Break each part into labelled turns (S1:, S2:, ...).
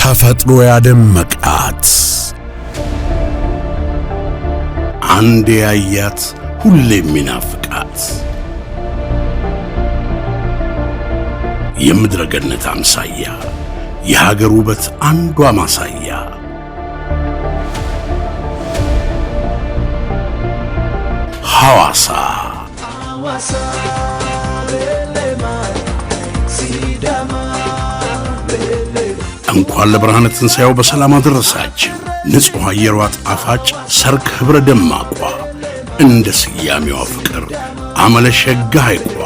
S1: ተፈጥሮ ያደመቃት፣ አንዴ ያያት ሁሌም የሚናፍቃት የምድረ ገነት አምሳያ፣ የሀገር ውበት አንዷ ማሳያ፣ ሐዋሳ። እንኳን ለብርሃነ ትንሣኤው በሰላም አደረሳችሁ። ንጹሕ አየሯ ጣፋጭ፣ ሰርክ ኅብረ ደማቋ፣ እንደ ስያሜዋ ፍቅር አመለሸጋ ሐይቋ፣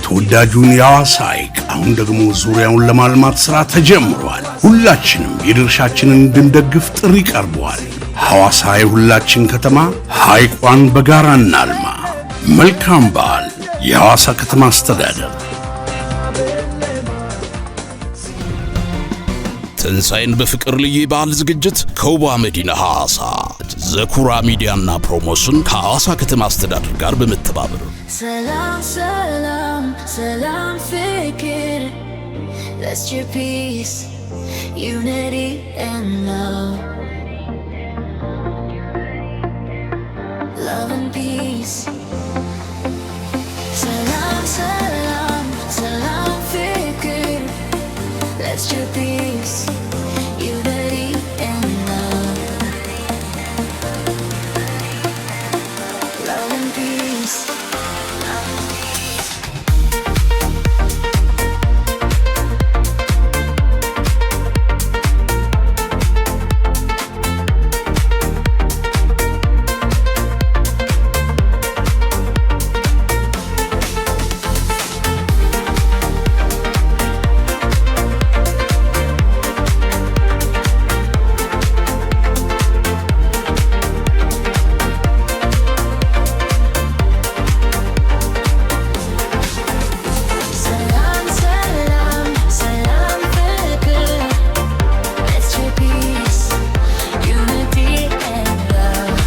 S1: ተወዳጁን የሐዋሳ ሐይቅ አሁን ደግሞ ዙሪያውን ለማልማት ሥራ ተጀምሯል። ሁላችንም የድርሻችንን እንድንደግፍ ጥሪ ቀርቧል። ሐዋሳ የሁላችን ከተማ፣ ሐይቋን በጋራ እናልማ። መልካም በዓል። የሐዋሳ ከተማ አስተዳደር።
S2: ትንሣኤን በፍቅር ልዩ የበዓል ዝግጅት ከውቧ መዲና ሐዋሳ ዘኩራ ሚዲያና ፕሮሞሽን ከሐዋሳ ከተማ አስተዳደር ጋር በመተባበር።
S3: ሰላም ሰላም ሰላም ፍቅር። Let's share peace, unity and love. Love and peace. ሰላም ሰላም ሰላም ፍቅር። Let's share peace, unity and love. Love and peace. Love and peace. ሰላም ሰላም ሰላም ፍቅር። Let's share peace, unity and love.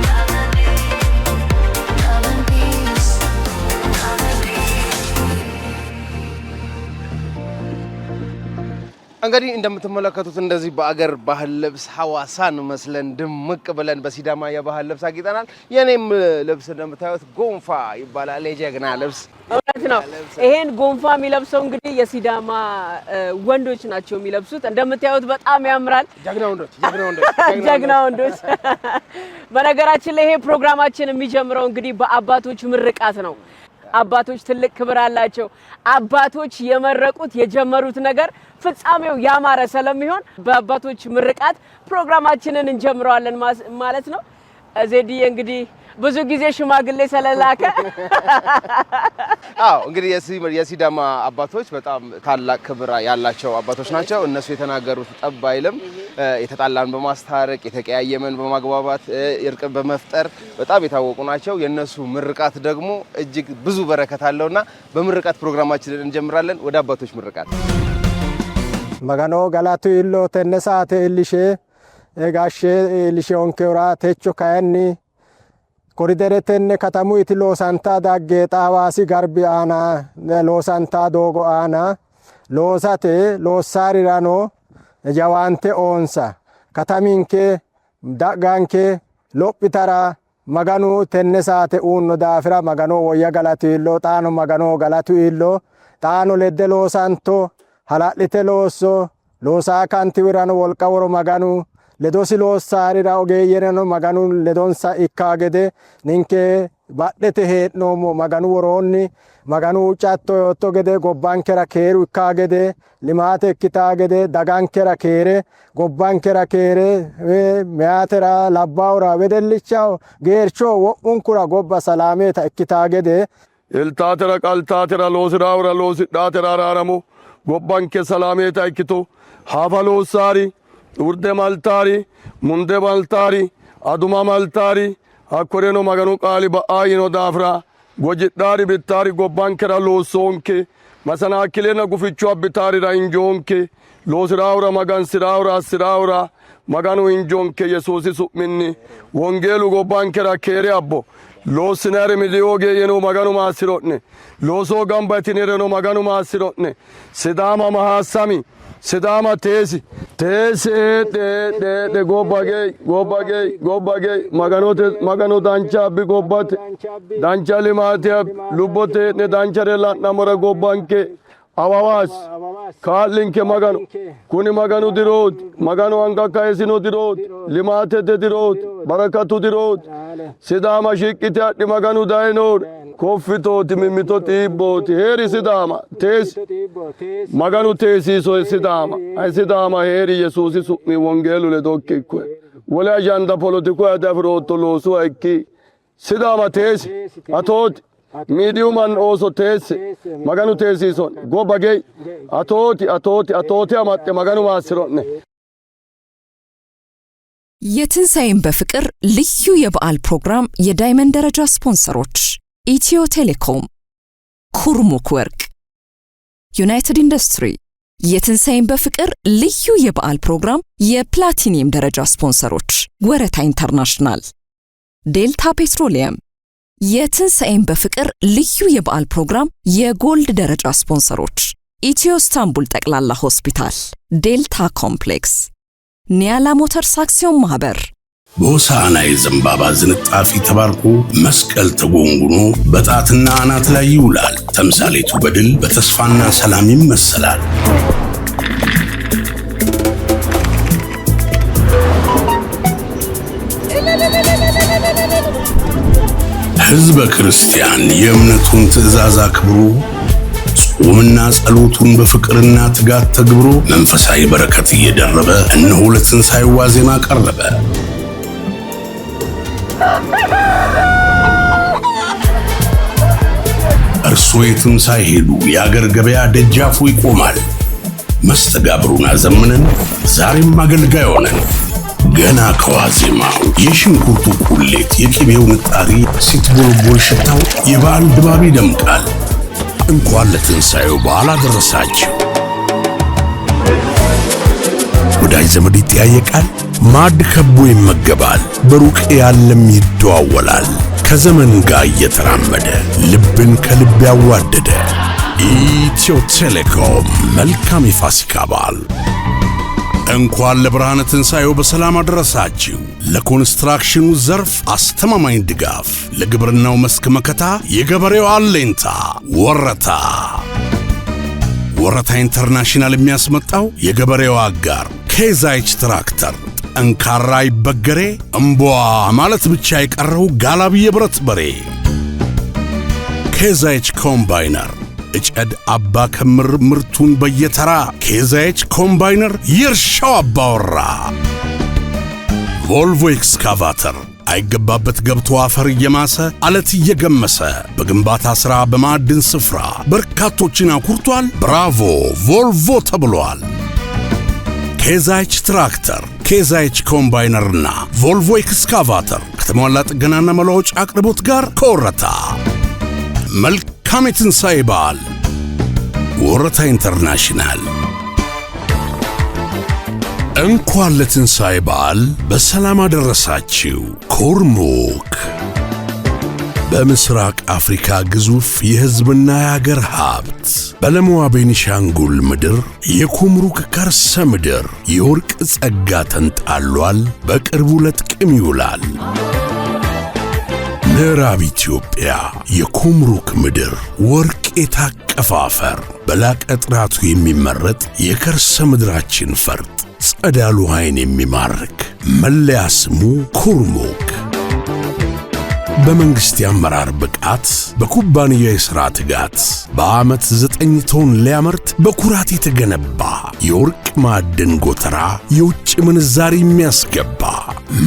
S3: Love and peace. Love and peace.
S4: እንግዲህ እንደምትመለከቱት እንደዚህ በአገር ባህል ልብስ ሐዋሳን መስለን ድምቅ ብለን በሲዳማ የባህል ልብስ አጊጠናል። የኔም ልብስ እንደምታዩት ጎንፋ ይባላል። የጀግና ልብስ።
S5: እውነት ነው። ይሄን ጎንፋ የሚለብሰው እንግዲህ የሲዳማ ወንዶች ናቸው የሚለብሱት። እንደምታዩት በጣም ያምራል።
S4: ጀግና ወንዶች፣ ጀግና ወንዶች፣
S5: ጀግና ወንዶች። በነገራችን ላይ ይሄ ፕሮግራማችን የሚጀምረው እንግዲህ በአባቶች ምርቃት ነው። አባቶች ትልቅ ክብር አላቸው። አባቶች የመረቁት የጀመሩት ነገር ፍጻሜው ያማረ ስለሚሆን በአባቶች ምርቃት ፕሮግራማችንን እንጀምረዋለን ማለት ነው። ዜድዬ እንግዲህ ብዙ ጊዜ ሽማግሌ ስለላከ
S4: አዎ፣ እንግዲህ የሲዳማ አባቶች በጣም ታላቅ ክብር ያላቸው አባቶች ናቸው። እነሱ የተናገሩት ጠብ አይልም። የተጣላን በማስታረቅ፣ የተቀያየመን በማግባባት፣ እርቅን በመፍጠር በጣም የታወቁ ናቸው። የእነሱ ምርቃት ደግሞ እጅግ ብዙ በረከት አለውና በምርቃት ፕሮግራማችንን እንጀምራለን። ወደ አባቶች ምርቃት።
S6: Magano galatu illo tenne saate iillishee gashshe iillisheyonkehura techo kayinni korideretenni katamuyti loosantaa dagge Hawaasi garbi aana loosantaa doogo aana loosate loossaarirano jawaante oonsa kataminke dagganke lophitara Maganu tenne saate uunno daafira Magano woyya galatu illo xaano Magano galatu illo xaano ledde loosanto hala'lite loosso loosaa kantiwirano wolqa woro Maganu ledosi loossaarira ogeeyyerano Maganu ledonsa ikkaa gede ninke badhete hee'noommo Maganu woroonni Maganu huuccatto yootto gede gobbankera keeru ikkaa gede limaate ikkitaa gede dagankera keere gobbankera keere meyaatera labbaahura wedellichaho geerchoho wo'munkura gobba salaameta ikkitaa gede
S7: Eltaatera qaltaatera loosiraawura loosidhaatera araaramu gobbanke salaameta ikkito haafa loossaari urde maltaari munde maltaari aduma maltaari hakkoreno Maganu qaali ba'aa yino daafira gojidhaari bittaari gobbankera loossoonke masanaakilenna guficho abbitaarira injoonke loosiraawura magansiraawura assiraawura Maganu injoonke Yesuusi su'minni wongeelu gobbankera keere abbo. Loossinayiri midiyu ogeeyyeno Maganu maassiro'ne. Loosoho gamba yitinireno Maganu maassiro'ne. Sidaama mahaassami. Sidaama teesi. Teesi heedhe heedhe heedhe gobba gei gobba gei gobba gei Maganote Maganu dancha abbi gobbate dancha limaate abbi lubbote hee'ne danchare la'nammora gobbanke awawaas kaa'linke Maganu kuni Maganu dirooti Maganu anga kayisino dirooti limaatete dirooti barakatu dirooti Sidaama shiqqite adhi Maganu dayinoore koffitooti mimmito xiibbooti heeri Sidaama teesi Maganu teesiiso Sidaama ay Sidaama heeri Yesuusi su'mi wongeelu ledokki ikkoe wole ajanda polotiku diafirootto loosuha ikki Sidaama teesi atooti miidiyu manni ooso teesse Maganu teesiiso'ne gobba gei atooti atooti atoote amaxxe Maganu maassiro'ne.
S8: የትንሣኤን በፍቅር ልዩ የበዓል ፕሮግራም የ diamond ደረጃ ስፖንሰሮች ኢትዮ ቴሌኮም፣ ኩርሙክ ወርቅ፣ ዩናይትድ ኢንዱስትሪ። የትንሣኤን በፍቅር ልዩ የበዓል ፕሮግራም የፕላቲኒየም ደረጃ ስፖንሰሮች ወረታ ኢንተርናሽናል፣ ዴልታ ፔትሮሊየም። የትንሣኤን በፍቅር ልዩ የበዓል ፕሮግራም የ gold ደረጃ ስፖንሰሮች ኢትዮ ስታንቡል ጠቅላላ ሆስፒታል፣ ዴልታ ኮምፕሌክስ፣ ኒያላ ሞተርስ አክሲዮን ማህበር።
S1: በሆሳዕና የዘንባባ ዝንጣፊ ተባርኮ መስቀል ተጎንጉኖ በጣትና አናት ላይ ይውላል። ተምሳሌቱ በድል በተስፋና ሰላም ይመሰላል። ሕዝበ ክርስቲያን የእምነቱን ትእዛዝ አክብሮ ጾምና ጸሎቱን በፍቅርና ትጋት ተግብሮ መንፈሳዊ በረከት እየደረበ እነሆ ለትንሣኤው ዋዜማ ቀረበ። እርሶ የትም ሳይሄዱ የአገር ገበያ ደጃፉ ይቆማል። መስተጋብሩን አዘምነን ዛሬም አገልጋይ ሆነን ገና ከዋዜማው የሽንኩርቱ ቁሌት፣ የቅቤው ንጣሪ ሲትቦለቦል ሽታው የበዓል ድባብ ይደምቃል። እንኳን ለትንሣኤው በዓል አደረሳችሁ። ወዳጅ ዘመድ ይጠያየቃል፣ ማዕድ ከቦ ይመገባል፣ በሩቅ ያለም ይደዋወላል። ከዘመን ጋር እየተራመደ ልብን ከልብ ያዋደደ ኢትዮ ቴሌኮም መልካም የፋሲካ በዓል። እንኳን ለብርሃነ ትንሣኤው በሰላም አደረሳችሁ። ለኮንስትራክሽኑ ዘርፍ አስተማማኝ ድጋፍ፣ ለግብርናው መስክ መከታ፣ የገበሬው አለኝታ ወረታ። ወረታ ኢንተርናሽናል የሚያስመጣው የገበሬው አጋር ኬዛይች ትራክተር፣ ጠንካራ አይበገሬ፣ እምቧ ማለት ብቻ የቀረው ጋላቢ የብረት በሬ። ኬዛይች ኮምባይነር እጨድ አባ ከምር ምርቱን በየተራ ኬዛይች ኮምባይነር የእርሻው አባወራ። ቮልቮ ኤክስካቫተር አይገባበት ገብቶ አፈር እየማሰ አለት እየገመሰ በግንባታ ሥራ በማዕድን ስፍራ በርካቶችን አኩርቷል። ብራቮ ቮልቮ ተብሏል። ኬዛይች ትራክተር፣ ኬዛይች ኮምባይነርና ቮልቮ ኤክስካቫተር ከተሟላ ጥገናና መለዋወጫ አቅርቦት ጋር ከወረታ። መልካም የትንሣኤ በዓል። ወረታ ኢንተርናሽናል። እንኳን ለትንሣኤ በዓል በሰላም አደረሳችሁ። ኩርሙክ በምስራቅ አፍሪካ ግዙፍ የሕዝብና የአገር ሀብት በለምዋ ቤኒሻንጉል ምድር የኩምሩክ ከርሰ ምድር የወርቅ ጸጋ ተንጣሏል። በቅርቡ ለጥቅም ይውላል። ምዕራብ ኢትዮጵያ የኩምሩክ ምድር ወርቅ የታቀፈ አፈር በላቀ ጥራቱ የሚመረጥ የከርሰ ምድራችን ፈርጥ ጸዳሉ ዓይን የሚማርክ መለያ ስሙ ኩርሙክ። በመንግሥት የአመራር ብቃት በኩባንያ የሥራ ትጋት በዓመት 9 ቶን ሊያመርት በኩራት የተገነባ የወርቅ ማዕድን ጎተራ የውጭ ምንዛሪ የሚያስገባ።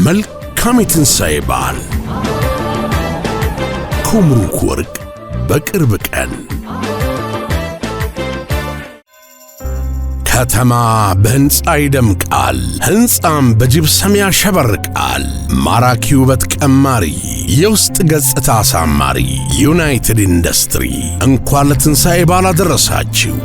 S1: መልካም የትንሣኤ በዓል። ኩምሩክ ወርቅ በቅርብ ቀን። ከተማ በሕንፃ ይደምቃል፣ ሕንፃም በጅብሰም ያሸበርቃል። ማራኪ ውበት ቀማሪ፣ የውስጥ ገጽታ አሳማሪ ዩናይትድ ኢንዱስትሪ እንኳን ለትንሣኤ በዓል አደረሳችሁ።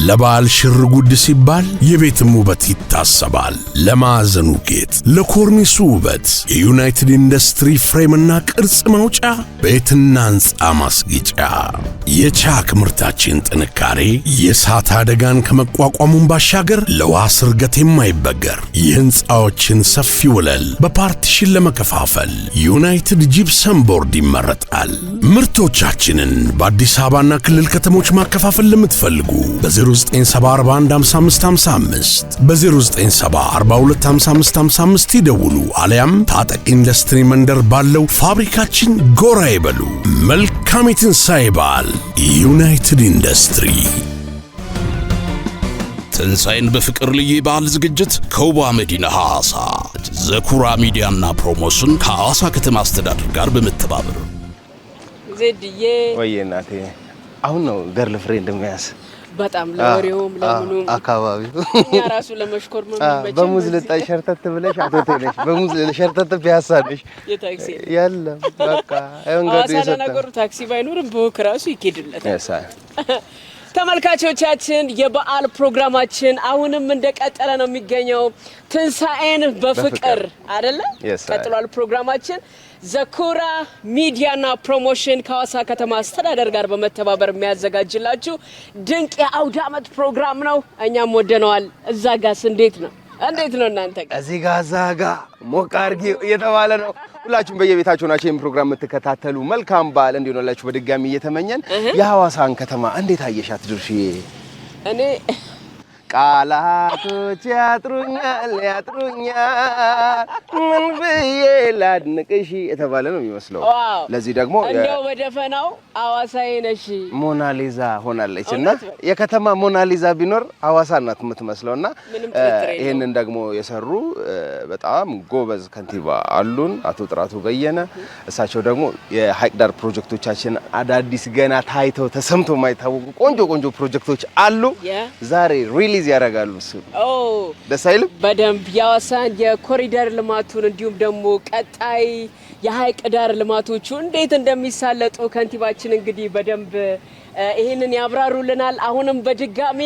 S1: ለበዓል ሽር ጉድ ሲባል የቤትም ውበት ይታሰባል። ለማዕዘኑ ጌጥ፣ ለኮርኒሱ ውበት የዩናይትድ ኢንዱስትሪ frame ና ቅርጽ ማውጫ፣ ቤትና ሕንፃ ማስጌጫ። የቻክ ምርታችን ጥንካሬ የእሳት አደጋን ከመቋቋሙን ባሻገር ለውሃ ስርገት የማይበገር፣ የሕንፃዎችን ሰፊ ወለል በ partition ለመከፋፈል ዩናይትድ gypsum board ይመረጣል። ምርቶቻችንን በአዲስ አበባና ክልል ከተሞች ማከፋፈል ለምትፈልጉ በ0974155555፣ በ0974255555 ይደውሉ፣ አሊያም ታጠቅ ኢንዱስትሪ መንደር ባለው ፋብሪካችን ጎራ ይበሉ። መልካም የትንሣኤ በዓል። ዩናይትድ ኢንዱስትሪ።
S2: ትንሣኤን በፍቅር ልዩ የበዓል ዝግጅት ከውቧ መዲና ሐዋሳ፣ ዘኩራ ሚዲያና ፕሮሞሽን ከሐዋሳ ከተማ አስተዳደር ጋር በመተባበር።
S5: ዜድዬ።
S4: ወይ እናቴ፣ አሁን ነው girlfriend መያዝ።
S5: በጣም ለወሬውም ለምኑም
S4: አካባቢው
S5: እኛ ራሱ ለመሽኮርመም የሚመቸን
S4: በሙዝ
S5: በዚህ
S4: ልጣጭ ሸርተት ብለሽ አቶ ነሽ፣ በሙዝ ሸርተት ፒያሳ ነሽ።
S5: የታክሲ
S4: የለም በቃ መንገዱ
S5: ሐዋሳ
S4: የሰጠ
S5: ለነገሩ ታክሲ ባይኖርም በ walk ራሱ ይኬድለታል።
S4: Yes.
S5: ተመልካቾቻችን፣ የበዓል ፕሮግራማችን አሁንም እንደቀጠለ ነው የሚገኘው። ትንሣኤን በፍቅር አይደለ?
S4: Yes, sir.
S5: ቀጥሏል ፕሮግራማችን። ዘኩራ ሚዲያና ፕሮሞሽን ከሐዋሳ ከተማ አስተዳደር ጋር በመተባበር የሚያዘጋጅላችሁ ድንቅ የአውደ ዓመት ፕሮግራም ነው። እኛም ወደነዋል። እዛ ጋስ እንዴት ነው? እንዴት ነው እናንተ ጋር?
S4: እዚህ ጋ እዛ ጋ ሞቅ አድርጊ እየተባለ ነው። ሁላችሁም በየቤታችሁ ናቸው ይህን ፕሮግራም የምትከታተሉ፣ መልካም በዓል እንዲሆንላችሁ በድጋሚ እየተመኘን፣ የሐዋሳን ከተማ እንዴት አየሻት ድርሽዬ?
S5: እኔ
S4: ቃላቶች ያጥሩኛል ያጥሩኛል፣ ምን ብዬ ላድንቅሽ የተባለ ነው የሚመስለው።
S5: Wow!
S4: ለዚህ ደግሞ
S5: እንደው በደፈናው ሐዋሳዬ ነሽ።
S4: ሞናሊዛ ሆናለች እና
S5: እውነት ነው።
S4: የከተማ ሞናሊዛ ቢኖር ሐዋሳ ናት የምትመስለው እና
S5: ምንም ጥርጥር የለውም።
S4: ይህንን ደግሞ የሰሩ በጣም ጎበዝ ከንቲባ አሉን፣ አቶ ጥራቱ በየነ። እሳቸው ደግሞ የሀይቅ ዳር ፕሮጀክቶቻችን አዳዲስ ገና ታይተው ተሰምቶ የማይታወቁ ቆንጆ ቆንጆ ፕሮጀክቶች አሉ። ዛሬ release ያደርጋሉ። እሱ
S5: ኦ
S4: ደስ አይልም?
S5: በደንብ የሐዋሳን የኮሪደር ልማቱን እንዲሁም ደግሞ ቀጣይ የሀይቅ ዳር ልማቶቹ እንዴት እንደሚሳለጡ ከንቲባችን እንግዲህ በደንብ ይህንን ያብራሩልናል። አሁንም በድጋሚ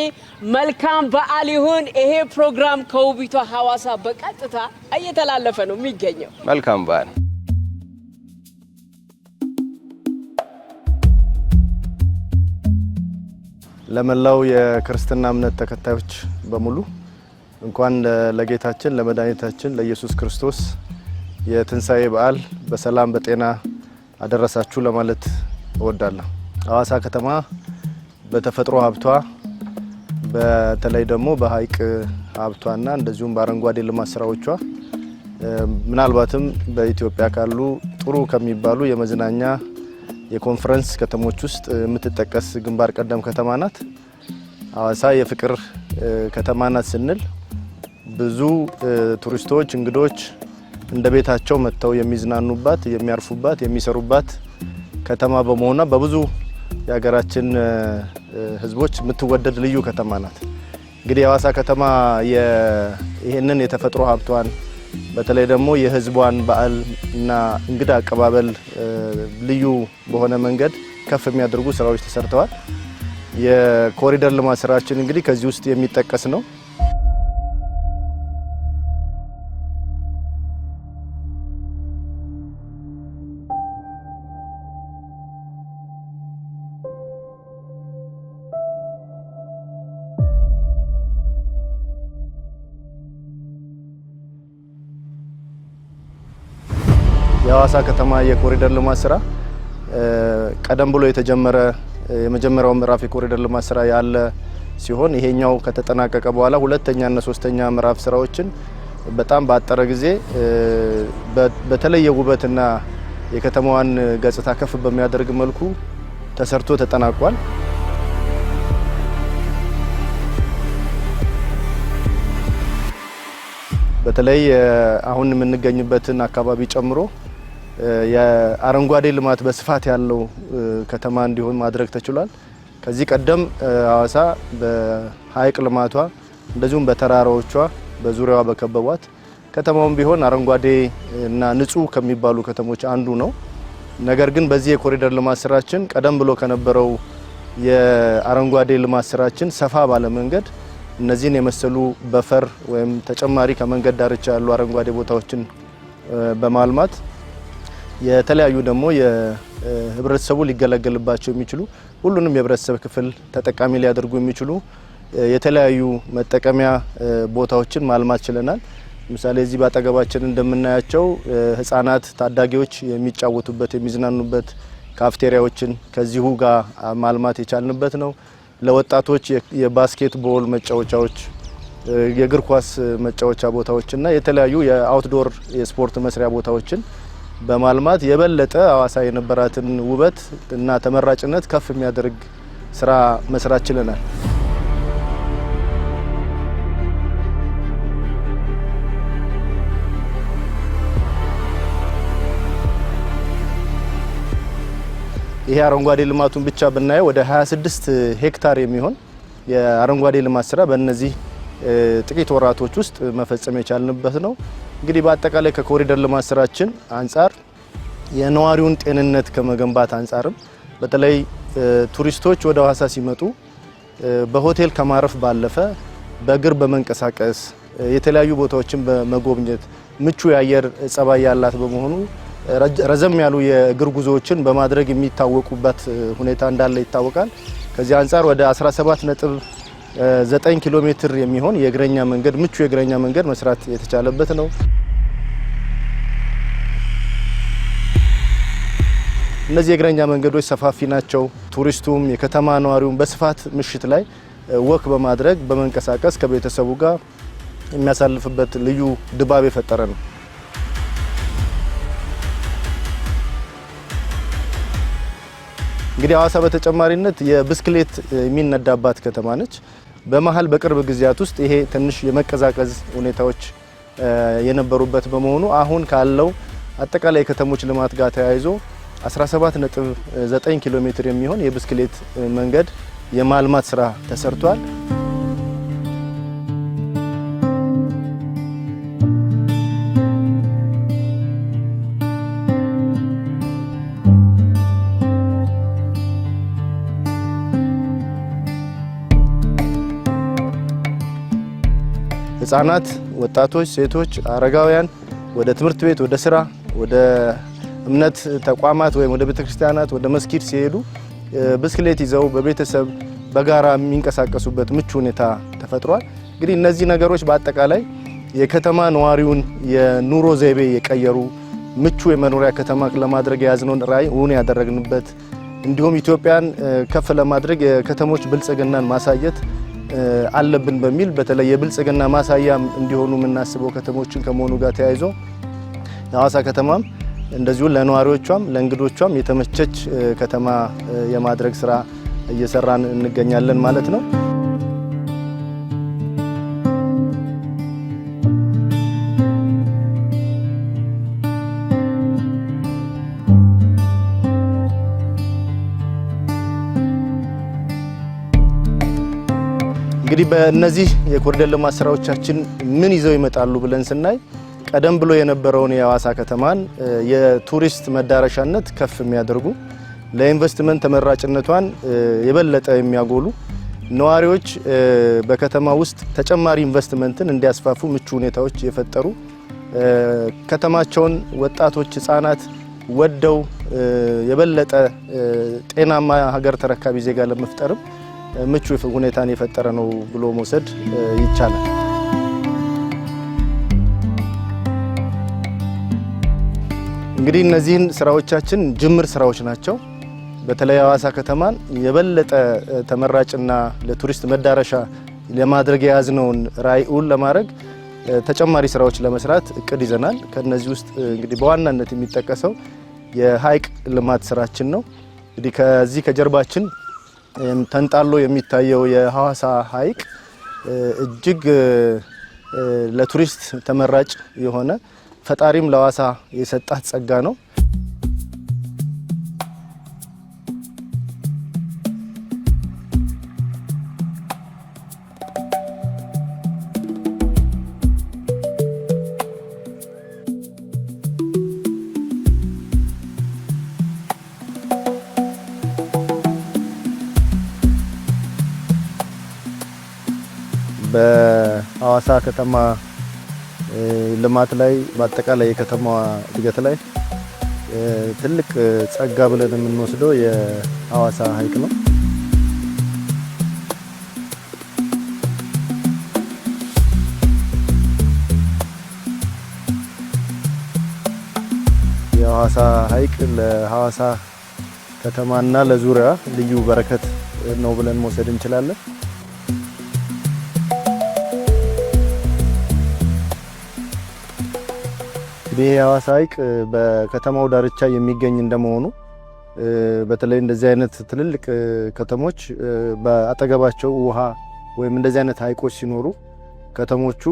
S5: መልካም በዓል ይሁን። ይሄ ፕሮግራም ከውቢቷ ሐዋሳ በቀጥታ እየተላለፈ ነው የሚገኘው።
S4: መልካም በዓል።
S9: ለመላው የክርስትና እምነት ተከታዮች በሙሉ እንኳን ለጌታችን ለመድኃኒታችን ለኢየሱስ ክርስቶስ የትንሣኤ በዓል በሰላም በጤና አደረሳችሁ ለማለት እወዳለሁ። ሐዋሳ ከተማ በተፈጥሮ ሀብቷ፣ በተለይ ደግሞ በሐይቅ ሀብቷና እንደዚሁም በአረንጓዴ ልማት ስራዎቿ ምናልባትም በኢትዮጵያ ካሉ ጥሩ ከሚባሉ የመዝናኛ የኮንፈረንስ ከተሞች ውስጥ የምትጠቀስ ግንባር ቀደም ከተማ ናት። ሐዋሳ የፍቅር ከተማ ናት ስንል ብዙ ቱሪስቶች፣ እንግዶች እንደ ቤታቸው መጥተው የሚዝናኑባት፣ የሚያርፉባት፣ የሚሰሩባት ከተማ በመሆኗ በብዙ የሀገራችን ሕዝቦች የምትወደድ ልዩ ከተማ ናት። እንግዲህ የሐዋሳ ከተማ ይህንን የተፈጥሮ ሀብቷን፣ በተለይ ደግሞ የሕዝቧን በዓል እና እንግዳ አቀባበል ልዩ በሆነ መንገድ ከፍ የሚያደርጉ ስራዎች ተሰርተዋል። የኮሪደር ልማት ስራችን እንግዲህ ከዚህ ውስጥ የሚጠቀስ ነው። የሐዋሳ ከተማ የኮሪደር ልማት ስራ ቀደም ብሎ የተጀመረ የመጀመሪያው ምዕራፍ የኮሪደር ልማት ስራ ያለ ሲሆን፣ ይሄኛው ከተጠናቀቀ በኋላ ሁለተኛና ሶስተኛ ምዕራፍ ስራዎችን በጣም ባጠረ ጊዜ በተለየ ውበትና የከተማዋን ገጽታ ከፍ በሚያደርግ መልኩ ተሰርቶ ተጠናቋል። በተለይ አሁን የምንገኝበትን አካባቢ ጨምሮ የአረንጓዴ ልማት በስፋት ያለው ከተማ እንዲሆን ማድረግ ተችሏል። ከዚህ ቀደም ሐዋሳ በሐይቅ ልማቷ እንደዚሁም በተራራዎቿ በዙሪያዋ በከበቧት ከተማውም ቢሆን አረንጓዴ እና ንጹህ ከሚባሉ ከተሞች አንዱ ነው። ነገር ግን በዚህ የኮሪደር ልማት ስራችን ቀደም ብሎ ከነበረው የአረንጓዴ ልማት ስራችን ሰፋ ባለ መንገድ እነዚህን የመሰሉ buffer ወይም ተጨማሪ ከመንገድ ዳርቻ ያሉ አረንጓዴ ቦታዎችን በማልማት የተለያዩ ደግሞ የህብረተሰቡ ሊገለገልባቸው የሚችሉ ሁሉንም የህብረተሰብ ክፍል ተጠቃሚ ሊያደርጉ የሚችሉ የተለያዩ መጠቀሚያ ቦታዎችን ማልማት ችለናል። ለምሳሌ እዚህ ባጠገባችን እንደምናያቸው ህጻናት፣ ታዳጊዎች የሚጫወቱበት የሚዝናኑበት ካፍቴሪያዎችን ከዚሁ ጋር ማልማት የቻልንበት ነው። ለወጣቶች የ basketball መጫወቻዎች፣ የእግር ኳስ መጫወቻ ቦታዎችና የተለያዩ የ outdoor የስፖርት መስሪያ ቦታዎችን በማልማት የበለጠ ሀዋሳ የነበራትን ውበት እና ተመራጭነት ከፍ የሚያደርግ ስራ መስራት ችለናል። ይሄ አረንጓዴ ልማቱን ብቻ ብናየው ወደ 26 ሄክታር የሚሆን የአረንጓዴ ልማት ስራ በእነዚህ ጥቂት ወራቶች ውስጥ መፈጸም የቻልንበት ነው። እንግዲህ በአጠቃላይ ከኮሪደር ልማት ስራችን አንጻር የነዋሪውን ጤንነት ከመገንባት አንጻርም በተለይ ቱሪስቶች ወደ ሀዋሳ ሲመጡ በሆቴል ከማረፍ ባለፈ በእግር በመንቀሳቀስ የተለያዩ ቦታዎችን በመጎብኘት ምቹ የአየር ጸባይ ያላት በመሆኑ ረዘም ያሉ የእግር ጉዞዎችን በማድረግ የሚታወቁበት ሁኔታ እንዳለ ይታወቃል። ከዚህ አንጻር ወደ 17.9 ኪሎ ሜትር የሚሆን የእግረኛ መንገድ ምቹ የእግረኛ መንገድ መስራት የተቻለበት ነው። እነዚህ የእግረኛ መንገዶች ሰፋፊ ናቸው። ቱሪስቱም የከተማ ነዋሪውም በስፋት ምሽት ላይ walk በማድረግ በመንቀሳቀስ ከቤተሰቡ ጋር የሚያሳልፍበት ልዩ ድባብ የፈጠረ ነው። እንግዲህ ሀዋሳ በተጨማሪነት የብስክሌት የሚነዳባት ከተማ ነች። በመሀል በቅርብ ጊዜያት ውስጥ ይሄ ትንሽ የመቀዛቀዝ ሁኔታዎች የነበሩበት በመሆኑ አሁን ካለው አጠቃላይ የከተሞች ልማት ጋር ተያይዞ 17.9 ኪሎ ሜትር የሚሆን የብስክሌት መንገድ የማልማት ስራ ተሰርቷል። ህጻናት፣ ወጣቶች፣ ሴቶች፣ አረጋውያን ወደ ትምህርት ቤት፣ ወደ ስራ፣ ወደ እምነት ተቋማት ወይም ወደ ቤተክርስቲያናት፣ ወደ መስጊድ ሲሄዱ ብስክሌት ይዘው በቤተሰብ በጋራ የሚንቀሳቀሱበት ምቹ ሁኔታ ተፈጥሯል። እንግዲህ እነዚህ ነገሮች በአጠቃላይ የከተማ ነዋሪውን የኑሮ ዘይቤ የቀየሩ ምቹ የመኖሪያ ከተማ ለማድረግ የያዝነውን ራዕይ እውን ያደረግንበት እንዲሁም ኢትዮጵያን ከፍ ለማድረግ የከተሞች ብልጽግናን ማሳየት አለብን በሚል በተለይ የብልጽግና ማሳያ እንዲሆኑ የምናስበው ከተሞችን ከመሆኑ ጋር ተያይዞ የሀዋሳ ከተማም እንደዚሁ ለነዋሪዎቿም ለእንግዶቿም የተመቸች ከተማ የማድረግ ስራ እየሰራን እንገኛለን ማለት ነው። እንግዲህ በእነዚህ የኮሪደር ልማት ስራዎቻችን ምን ይዘው ይመጣሉ ብለን ስናይ ቀደም ብሎ የነበረውን የሀዋሳ ከተማን የቱሪስት መዳረሻነት ከፍ የሚያደርጉ ለኢንቨስትመንት ተመራጭነቷን የበለጠ የሚያጎሉ ነዋሪዎች በከተማ ውስጥ ተጨማሪ ኢንቨስትመንትን እንዲያስፋፉ ምቹ ሁኔታዎች የፈጠሩ ከተማቸውን ወጣቶች፣ ህጻናት ወደው የበለጠ ጤናማ ሀገር ተረካቢ ዜጋ ለመፍጠርም ምቹ ሁኔታን የፈጠረ ነው ብሎ መውሰድ ይቻላል። እንግዲህ እነዚህን ስራዎቻችን ጅምር ስራዎች ናቸው። በተለይ ሀዋሳ ከተማን የበለጠ ተመራጭና ለቱሪስት መዳረሻ ለማድረግ የያዝነውን ራዕይ እውን ለማድረግ ተጨማሪ ስራዎች ለመስራት እቅድ ይዘናል። ከነዚህ ውስጥ እንግዲህ በዋናነት የሚጠቀሰው የሀይቅ ልማት ስራችን ነው። እንግዲህ ከዚህ ከጀርባችን ተንጣሎ የሚታየው የሀዋሳ ሀይቅ እጅግ ለቱሪስት ተመራጭ የሆነ ፈጣሪም ለሀዋሳ የሰጣት ጸጋ ነው። በሐዋሳ ከተማ ልማት ላይ፣ በአጠቃላይ የከተማዋ እድገት ላይ ትልቅ ጸጋ ብለን የምንወስደው የሐዋሳ ሐይቅ ነው። የሐዋሳ ሐይቅ ለሐዋሳ ከተማና ለዙሪያ ልዩ በረከት ነው ብለን መውሰድ እንችላለን። እንግዲህ የሐዋሳ ሐይቅ በከተማው ዳርቻ የሚገኝ እንደመሆኑ፣ በተለይ እንደዚህ አይነት ትልልቅ ከተሞች በአጠገባቸው ውሃ ወይም እንደዚህ አይነት ሐይቆች ሲኖሩ ከተሞቹ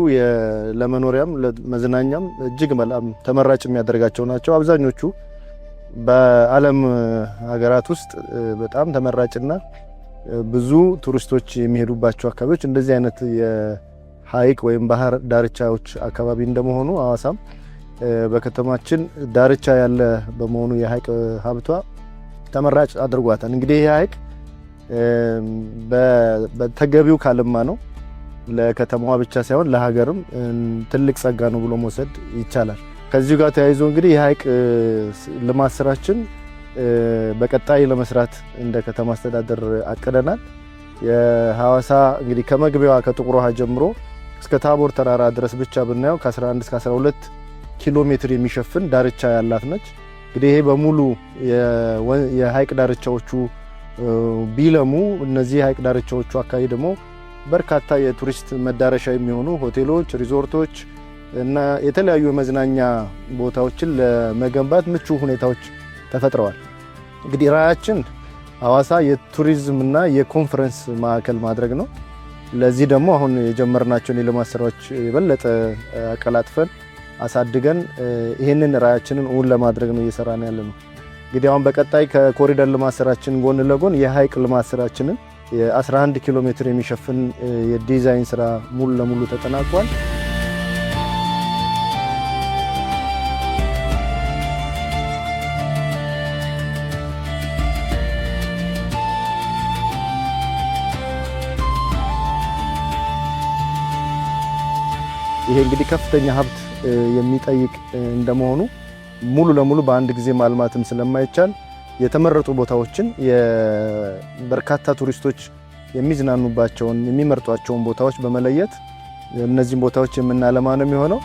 S9: ለመኖሪያም ለመዝናኛም እጅግ በጣም ተመራጭ የሚያደርጋቸው ናቸው። አብዛኞቹ በዓለም ሀገራት ውስጥ በጣም ተመራጭና ብዙ ቱሪስቶች የሚሄዱባቸው አካባቢዎች እንደዚህ አይነት የሐይቅ ወይም ባህር ዳርቻዎች አካባቢ እንደመሆኑ፣ ሐዋሳም በከተማችን ዳርቻ ያለ በመሆኑ የሐይቅ ሀብቷ ተመራጭ አድርጓታል። እንግዲህ ይህ ሐይቅ በተገቢው ካልማ ነው ለከተማዋ ብቻ ሳይሆን ለሀገርም ትልቅ ጸጋ ነው ብሎ መውሰድ ይቻላል። ከዚሁ ጋር ተያይዞ እንግዲህ የሐይቅ ልማት ስራችን በቀጣይ ለመስራት እንደ ከተማ አስተዳደር አቅደናል። የሐዋሳ እንግዲህ ከመግቢያዋ ከጥቁር ውሃ ጀምሮ እስከ ታቦር ተራራ ድረስ ብቻ ብናየው ከ11 እስከ 12 ኪሎ ሜትር የሚሸፍን ዳርቻ ያላት ነች። እንግዲህ ይሄ በሙሉ የሐይቅ ዳርቻዎቹ ቢለሙ፣ እነዚህ የሐይቅ ዳርቻዎቹ አካባቢ ደግሞ በርካታ የቱሪስት መዳረሻ የሚሆኑ ሆቴሎች፣ ሪዞርቶች እና የተለያዩ የመዝናኛ ቦታዎችን ለመገንባት ምቹ ሁኔታዎች ተፈጥረዋል። እንግዲህ ራዕያችን ሐዋሳ የቱሪዝምና የኮንፈረንስ ማዕከል ማድረግ ነው። ለዚህ ደግሞ አሁን የጀመርናቸውን የልማት ስራዎች የበለጠ አቀላጥፈን አሳድገን ይህንን ራዕያችንን እውን ለማድረግ ነው እየሰራን ያለ ነው። እንግዲህ አሁን በቀጣይ ከኮሪደር ልማት ስራችን ጎን ለጎን የሐይቅ ልማት ስራችንን የ11 ኪሎ ሜትር የሚሸፍን የዲዛይን ስራ ሙሉ ለሙሉ ተጠናቋል። ይሄ እንግዲህ ከፍተኛ ሀብት የሚጠይቅ እንደመሆኑ ሙሉ ለሙሉ በአንድ ጊዜ ማልማትም ስለማይቻል የተመረጡ ቦታዎችን፣ በርካታ ቱሪስቶች የሚዝናኑባቸውን የሚመርጧቸውን ቦታዎች በመለየት እነዚህን ቦታዎች የምናለማ ነው የሚሆነው።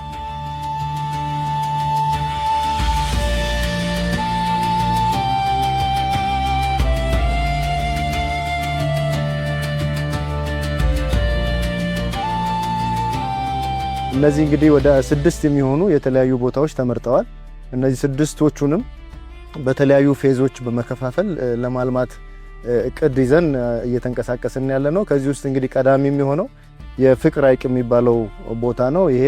S9: እነዚህ እንግዲህ ወደ ስድስት የሚሆኑ የተለያዩ ቦታዎች ተመርጠዋል። እነዚህ ስድስቶቹንም በተለያዩ phase ኦች በመከፋፈል ለማልማት እቅድ ይዘን እየተንቀሳቀስን ያለ ነው። ከዚህ ውስጥ እንግዲህ ቀዳሚ የሚሆነው የፍቅር ሐይቅ የሚባለው ቦታ ነው። ይሄ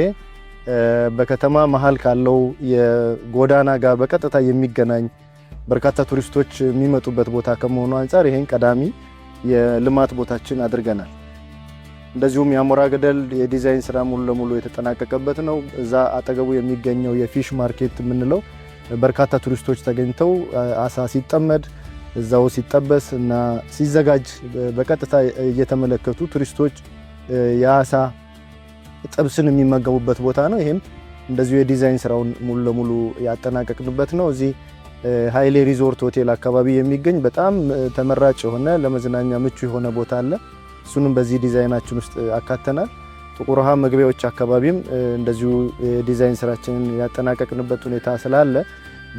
S9: በከተማ መሀል ካለው የጎዳና ጋር በቀጥታ የሚገናኝ፣ በርካታ ቱሪስቶች የሚመጡበት ቦታ ከመሆኑ አንጻር ይሄን ቀዳሚ የልማት ቦታችን አድርገናል። እንደዚሁም የአሞራ ገደል የዲዛይን ስራ ሙሉ ለሙሉ የተጠናቀቀበት ነው። እዛ አጠገቡ የሚገኘው የ fish market የምንለው በርካታ ቱሪስቶች ተገኝተው አሳ ሲጠመድ፣ እዛው ሲጠበስ እና ሲዘጋጅ በቀጥታ እየተመለከቱ ቱሪስቶች የአሳ ጥብስን የሚመገቡበት ቦታ ነው። ይሄም እንደዚሁ የዲዛይን ስራውን ሙሉ ለሙሉ ያጠናቀቅንበት ነው። እዚህ ሀይሌ ሪዞርት ሆቴል አካባቢ የሚገኝ በጣም ተመራጭ የሆነ ለመዝናኛ ምቹ የሆነ ቦታ አለ። እሱንም በዚህ ዲዛይናችን ውስጥ አካተናል። ጥቁር ውሃ መግቢያዎች አካባቢም እንደዚሁ የዲዛይን ስራችንን ያጠናቀቅንበት ሁኔታ ስላለ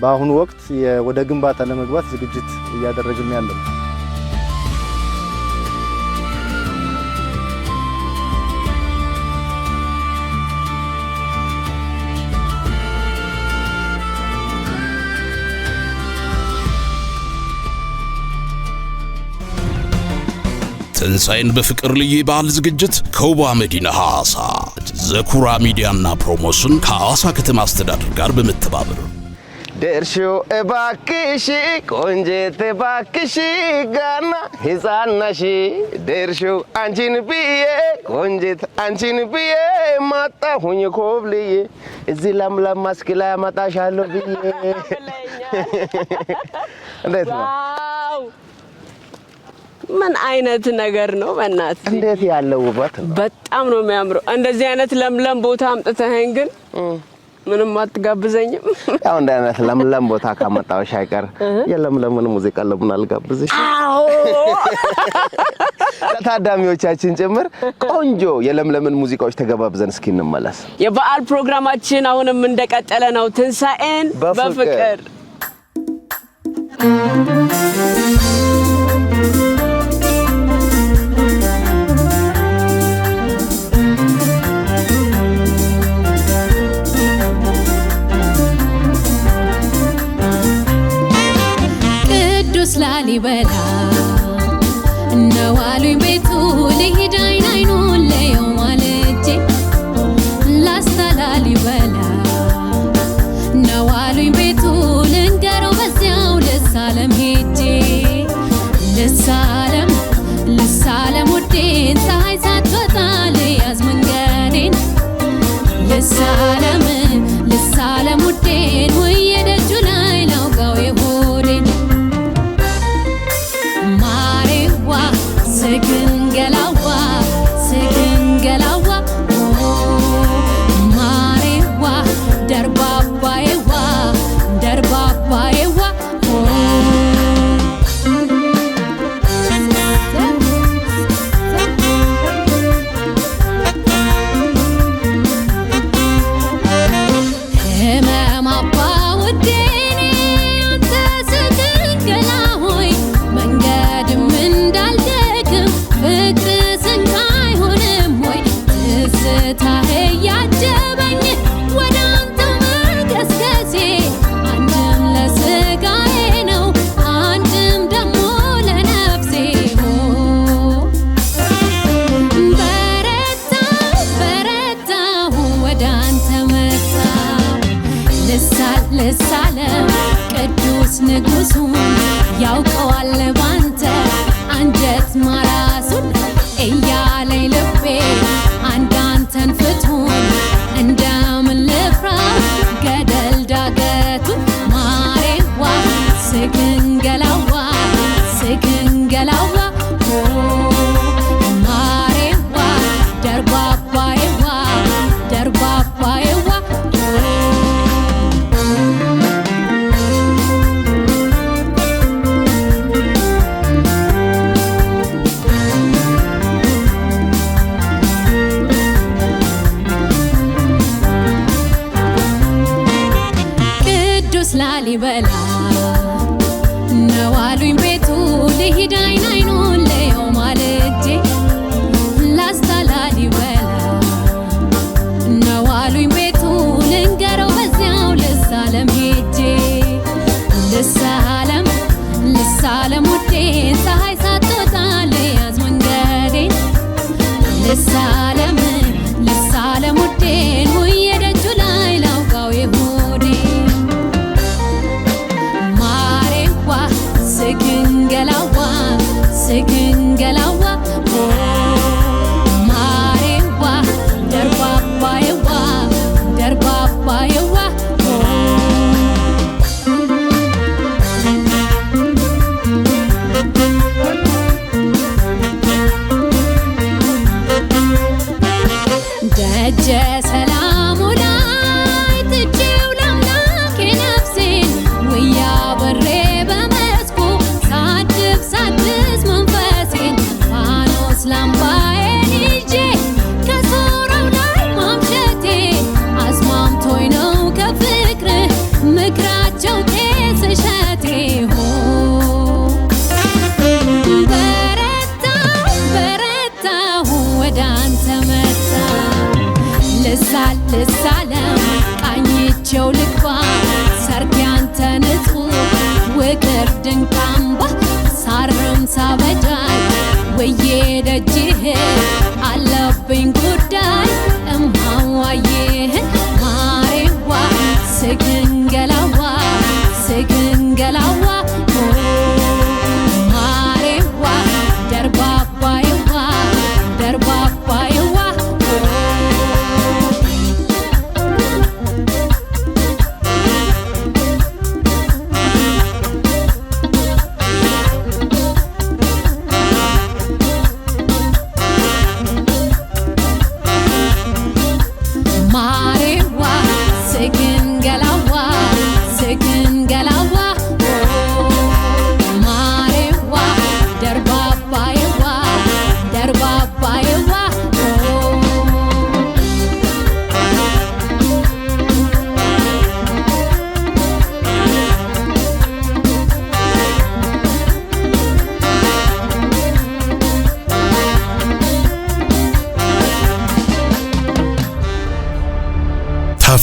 S9: በአሁኑ ወቅት ወደ ግንባታ ለመግባት ዝግጅት እያደረግን ያለ ነው።
S2: ትንሣኤን በፍቅር ልዩ የበዓል ዝግጅት ከውቧ መዲና ሐዋሳ ዘኩራ ሚዲያና ፕሮሞሽን ከሐዋሳ ከተማ አስተዳደር ጋር በመተባበር።
S4: ደርሾ እባክሽ ቆንጀት እባክሽ ገና ሕፃን ነሽ፣ ደርሾ አንቺን ብዬ ቆንጀት አንቺን ብዬ ማጣሁኝ ኮብልዬ፣ እዚህ ለምለም መስክ ላይ አመጣሻለሁ ብዬ። እንዴት ነው?
S5: Wow! ምን አይነት ነገር ነው በእናትህ!
S4: እንዴት ያለው ውበት ነው!
S5: በጣም ነው የሚያምረው። እንደዚህ አይነት ለምለም ቦታ አምጥተኸኝ ግን ምንም አትጋብዘኝም?
S4: ያው እንደ አይነት ለምለም ቦታ ካመጣሁሽ አይቀር የለምለምን ሙዚቃ ለምን አልጋብዝሽ?
S5: አዎ።
S4: ለታዳሚዎቻችን ጭምር ቆንጆ የለምለምን ሙዚቃዎች ተገባብዘን እስኪ እንመለስ።
S5: የበዓል ፕሮግራማችን አሁንም እንደቀጠለ ነው። ትንሣኤን
S4: በፍቅር።
S5: በፍቅር።
S10: ቅዱስ ላሊበላ ነው አሉኝ ቤቱ፣ ልሂድ አይን አይኑን ልየው ማልጄ። ላስታ ላሊበላ ነው አሉኝ ቤቱ፣ ልንገረው በዚያው ልሳለም ሄጄ። ልሳለም ልሳለም ውዴን፣ ፀሐይ ሳትወጣ ልያዝ መንገዴን። ልሳለም ልሳለም ውዴን፣ ውዬ ደጁ ላይ ላውጋው የሆዴን። ማሬዋ ስግንገላዋ ስግንገላዋ፣ ኦ ማሬዋ ደርባባዬዋ ደርባባዬዋ፣ ኦ። ህመም አባ ውዴኔ አንተ ስግንገላ ሆይ፣ መንገድም እንዳልደክም ፍቅር ስንቅ አይሆንም ወይ? ትዝታህ እያጀበኝ ወደ አንተው መገስገሴ፣ አንድም ለስጋዬ ነው አንድም ደግሞ ለነፍሴ። ሆ በረታሁ በረታሁ ወደ አንተ መጣሁ። ልሳል ልሳለም ቅዱስ ንጉሱን፣ ያውቀዋል ባንተ አንጀት ማራሱን። እያለኝ ልቤ አንድ አንተን ፍቱን፣ እንደምን ልፍራ ገደል ዳገቱን? ማሬዋ ስግንገላዋ ስግንገላዋ፣ ኦ ማሬዋ ደርባባዬዋ ደርባባዬዋ፣ ኦ። ቅዱስ ላሊበላ ነው አሉኝ ቤቱ፣ ልሂድ አይን አይኑን ልየው ማልጄ። ላስታ ላሊበላ ነው አሉኝ ቤቱ፣ ልንገረው በዚያው ልሳለም ሄጄ። ልሳለም ልሳለም ውዴን፣ ፀሐይ ሳትወጣ ልያዝ መንገዴን። ልሳለም ልሳለም ውዴን፣ ውዬ ደጁ ላይ ላውጋው የሆዴን። ማሬዋ ስግንገላዋ ስግንገላዋ፣ ኦ ማሬዋ ደርባባዬዋ ደርባባዬዋ፣ ኦ። ደጀ ሰላሙ ላይ ትቼው ለአምላኬ ነፍሴን፣ ውያ በሬ በመስኩ ሳድብ ሳድስ መንፈሴን። ፋኖስ ላምባዬን ይዤ ከሶራው ላይ ማምሸቴ፣ አስማምቶኝ ነው ከፍቅር ምክራቸው ቄስ እሸቴ። ሆ በረታሁ በረታሁ ወደ አንተ መጣሁ። ልሳል ልሳለም ቃኝቼው ልግባ፣ ሰርግ ያንተ ንጹህ ውቅር ድንቅ አምባ። ሳርም ሳበጃይ ውዬ ደጅህ አለብኝ ጉዳይ እማዋይህ። ማሬዋ ስግንገላዋ ስግንገላዋ፣ ኦ ማሬዋ ደርባባዬዋ ደርባባዬዋ፣ ኦ።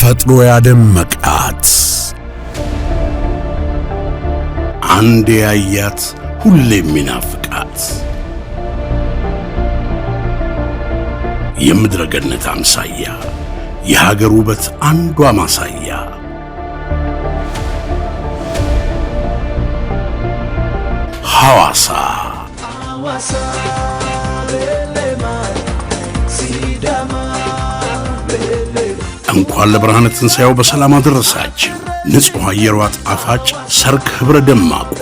S1: ተፈጥሮ ያደመቃት፣ አንዴ ያያት ሁሌም የሚናፍቃት የምድረ ገነት አምሳያ፣ የሀገር ውበት አንዷ ማሳያ ሐዋሳ። እንኳን ለብርሃነ ትንሣኤው በሰላም አደረሳችሁ። ንጹሕ አየሯ ጣፋጭ፣ ሰርክ ኅብረ ደማቋ፣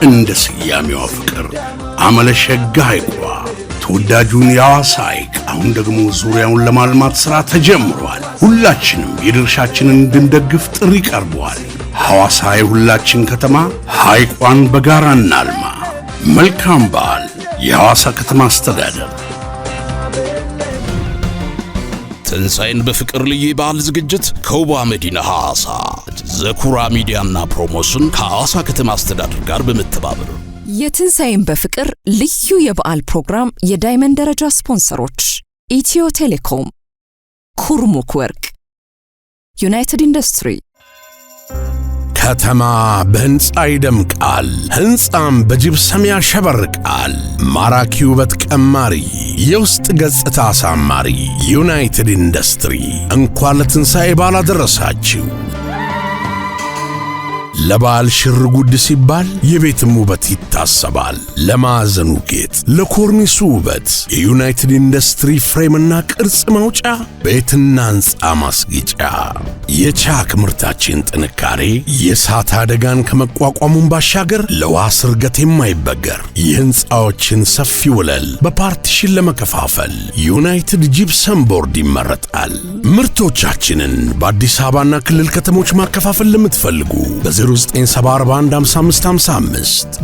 S1: እንደ ስያሜዋ ፍቅር አመለሸጋ ሐይቋ፣ ተወዳጁን የሐዋሳ ሐይቅ አሁን ደግሞ ዙሪያውን ለማልማት ሥራ ተጀምሯል። ሁላችንም የድርሻችንን እንድንደግፍ ጥሪ ቀርቧል። ሐዋሳ የሁላችን ከተማ፣ ሐይቋን በጋራ እናልማ። መልካም በዓል። የሐዋሳ ከተማ አስተዳደር።
S2: ትንሣኤን በፍቅር ልዩ የበዓል ዝግጅት ከውቧ መዲና ሐዋሳ ዘኩራ ሚዲያና ፕሮሞሽን ከሐዋሳ ከተማ አስተዳደር ጋር በመተባበር።
S8: የትንሣኤን በፍቅር ልዩ የበዓል ፕሮግራም የ diamond ደረጃ ስፖንሰሮች ኢትዮ ቴሌኮም፣ ኩርሙክ ወርቅ፣ ዩናይትድ ኢንዱስትሪ።
S1: ከተማ በሕንፃ ይደምቃል፣ ሕንፃም በጅብሰም ያሸበርቃል። ማራኪ ውበት ቀማሪ፣ የውስጥ ገጽታ አሳማሪ ዩናይትድ ኢንዱስትሪ እንኳን ለትንሣኤ በዓል አደረሳችሁ። ለበዓል ሽር ጉድ ሲባል የቤትም ውበት ይታሰባል። ለማዕዘኑ ጌጥ፣ ለኮርኒሱ ውበት የዩናይትድ ኢንዱስትሪ frame ና ቅርጽ ማውጫ፣ ቤትና ሕንፃ ማስጌጫ። የቻክ ምርታችን ጥንካሬ የእሳት አደጋን ከመቋቋሙን ባሻገር ለውሃ ስርገት የማይበገር፣ የሕንፃዎችን ሰፊ ወለል በ partition ለመከፋፈል ዩናይትድ gypsum board ይመረጣል። ምርቶቻችንን በአዲስ አበባና ክልል ከተሞች ማከፋፈል ለምትፈልጉ በ0974155555፣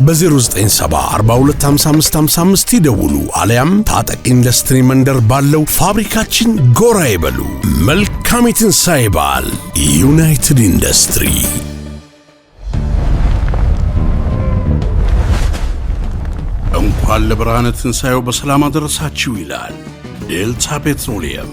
S1: በ09742555 ይደውሉ፣ አሊያም ታጠቅ ኢንዱስትሪ መንደር ባለው ፋብሪካችን ጎራ ይበሉ። መልካም የትንሣኤ በዓል። ዩናይትድ ኢንዱስትሪ። እንኳን ለብርሃነ ትንሣኤው በሰላም አደረሳችሁ ይላል ዴልታ ፔትሮሊየም።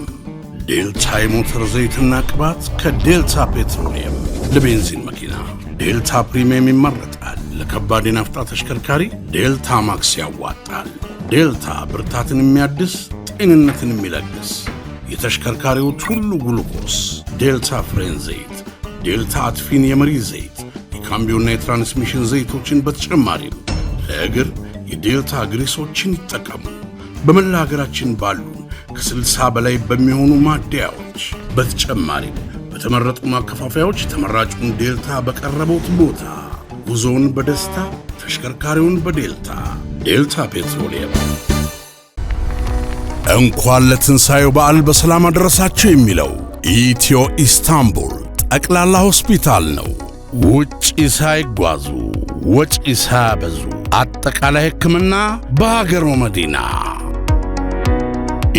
S1: ዴልታ የሞተር ዘይትና ቅባት ከዴልታ ፔትሮሊየም። ለቤንዚን መኪና ዴልታ ፕሪሚየም ይመረጣል። ለከባድ የናፍጣ ተሽከርካሪ ዴልታ ማክስ ያዋጣል። ዴልታ ብርታትን የሚያድስ፣ ጤንነትን የሚለግስ፣ የተሽከርካሪዎች ሁሉ ግሉኮስ። ዴልታ ፍሬን ዘይት፣ ዴልታ አትፊን የመሪ ዘይት፣ የካምቢዮና የ transmission ዘይቶችን፣ በተጨማሪም ለእግር የዴልታ ግሪሶችን ይጠቀሙ። በመላ ሀገራችን ባሉ ከ60 በላይ በሚሆኑ ማደያዎች፣ በተጨማሪም በተመረጡ ማከፋፈያዎች ተመራጩን ዴልታ በቀረበዎት ቦታ። ጉዞውን በደስታ፣ ተሽከርካሪውን በዴልታ። ዴልታ ፔትሮሊየም እንኳን ለትንሣኤው በዓል በሰላም አደረሳችሁ የሚለው ኢትዮ ኢስታንቡል ጠቅላላ ሆስፒታል ነው። ውጪ ሳይጓዙ፣ ወጪ ሳያበዙ አጠቃላይ ሕክምና በሀገሮ መዲና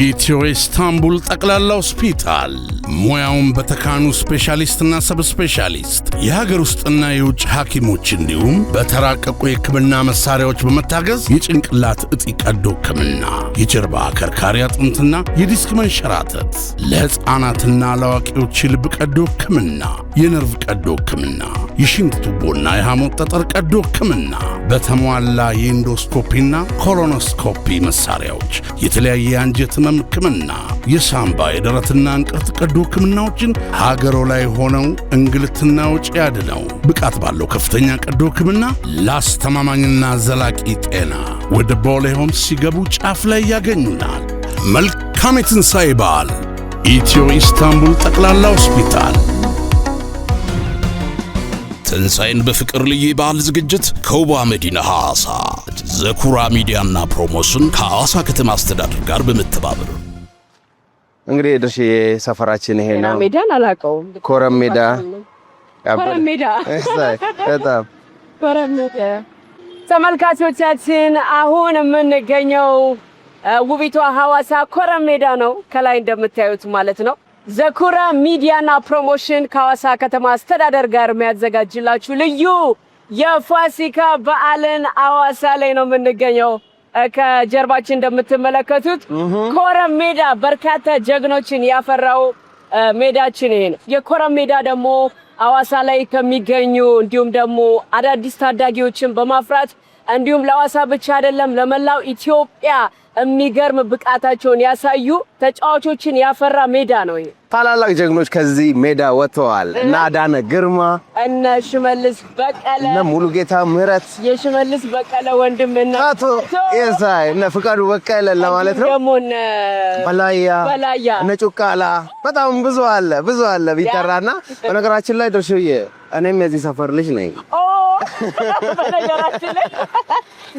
S1: ኢትዮ ኢስታንቡል ጠቅላላ ሆስፒታል ሙያውን በተካኑ specialist ና sub specialist የሀገር ውስጥና የውጭ ሐኪሞች እንዲሁም በተራቀቁ የሕክምና መሳሪያዎች በመታገዝ የጭንቅላት እጢ ቀዶ ሕክምና፣ የጀርባ አከርካሪ አጥንትና የዲስክ መንሸራተት፣ ለሕፃናትና ለአዋቂዎች የልብ ቀዶ ሕክምና፣ የነርቭ ቀዶ ሕክምና፣ የሽንት ቱቦና የሐሞት ጠጠር ቀዶ ሕክምና፣ በተሟላ የ endoscopy ና colonoscopy መሳሪያዎች የተለያየ የአንጀት ህመም ሕክምና፣ የሳምባ፣ የደረትና እንቅርት ቀዶ ሕክምናዎችን ሀገሮ ላይ ሆነው እንግልትና ወጪ ያድነው ብቃት ባለው ከፍተኛ ቀዶ ሕክምና ለአስተማማኝና ዘላቂ ጤና ወደ ቦሌ ሆምስ ሲገቡ ጫፍ ላይ ያገኙናል። መልካም የትንሣኤ በዓል። ኢትዮ ኢስታንቡል ጠቅላላ ሆስፒታል።
S2: ትንሣኤን በፍቅር ልዩ የበዓል ዝግጅት ከውቧ መዲና ሐዋሳ ዘኩራ ሚዲያና ፕሮሞሽን ከሐዋሳ ከተማ አስተዳደር ጋር በመተባበር።
S4: እንግዲህ ድርሽ ሰፈራችን ይሄ
S5: ጤና
S4: ነው።
S5: ሜዳን አላውቀውም።
S4: ኮረም ሜዳ።
S5: ኮረም ሜዳ።
S4: በጣም።
S5: ኮረም ሜዳ። ተመልካቾቻችን፣ አሁን የምንገኘው ውቢቷ ሐዋሳ ኮረም ሜዳ ነው። ከላይ እንደምታዩት ማለት ነው። ዘኩራ ሚዲያና ፕሮሞሽን ከሐዋሳ ከተማ አስተዳደር ጋር የሚያዘጋጅላችሁ ልዩ የፋሲካ በዓልን ሐዋሳ ላይ ነው የምንገኘው። ከጀርባችን እንደምትመለከቱት ኮረም ሜዳ በርካታ ጀግኖችን ያፈራው ሜዳችን ይሄ ነው። የኮረም ሜዳ ደግሞ ሐዋሳ ላይ ከሚገኙ እንዲሁም ደግሞ አዳዲስ ታዳጊዎችን በማፍራት እንዲሁም ለሐዋሳ ብቻ አይደለም፣ ለመላው ኢትዮጵያ የሚገርም ብቃታቸውን ያሳዩ ተጫዋቾችን ያፈራ ሜዳ ነው ይሄ።
S4: ታላላቅ ጀግኖች ከዚህ ሜዳ ወጥተዋል። እነ አዳነ ግርማ፣
S5: እነ ሽመልስ በቀለ፣
S4: እነ ሙሉጌታ ምህረት፣
S5: የሽመልስ በቀለ ወንድም እና
S4: አቶ የሳይ፣ እነ ፍቃዱ በቀለ ለማለት ነው።
S5: ደግሞ እነ
S4: በላያ
S5: በላያ፣
S4: እነ ጩቃላ፣ በጣም ብዙ አለ፣ ብዙ አለ ቢጠራና። በነገራችን ላይ ድርሽዬ እኔም የዚህ ሰፈር ልጅ ነኝ።
S5: ኦ፣ በነገራችን ላይ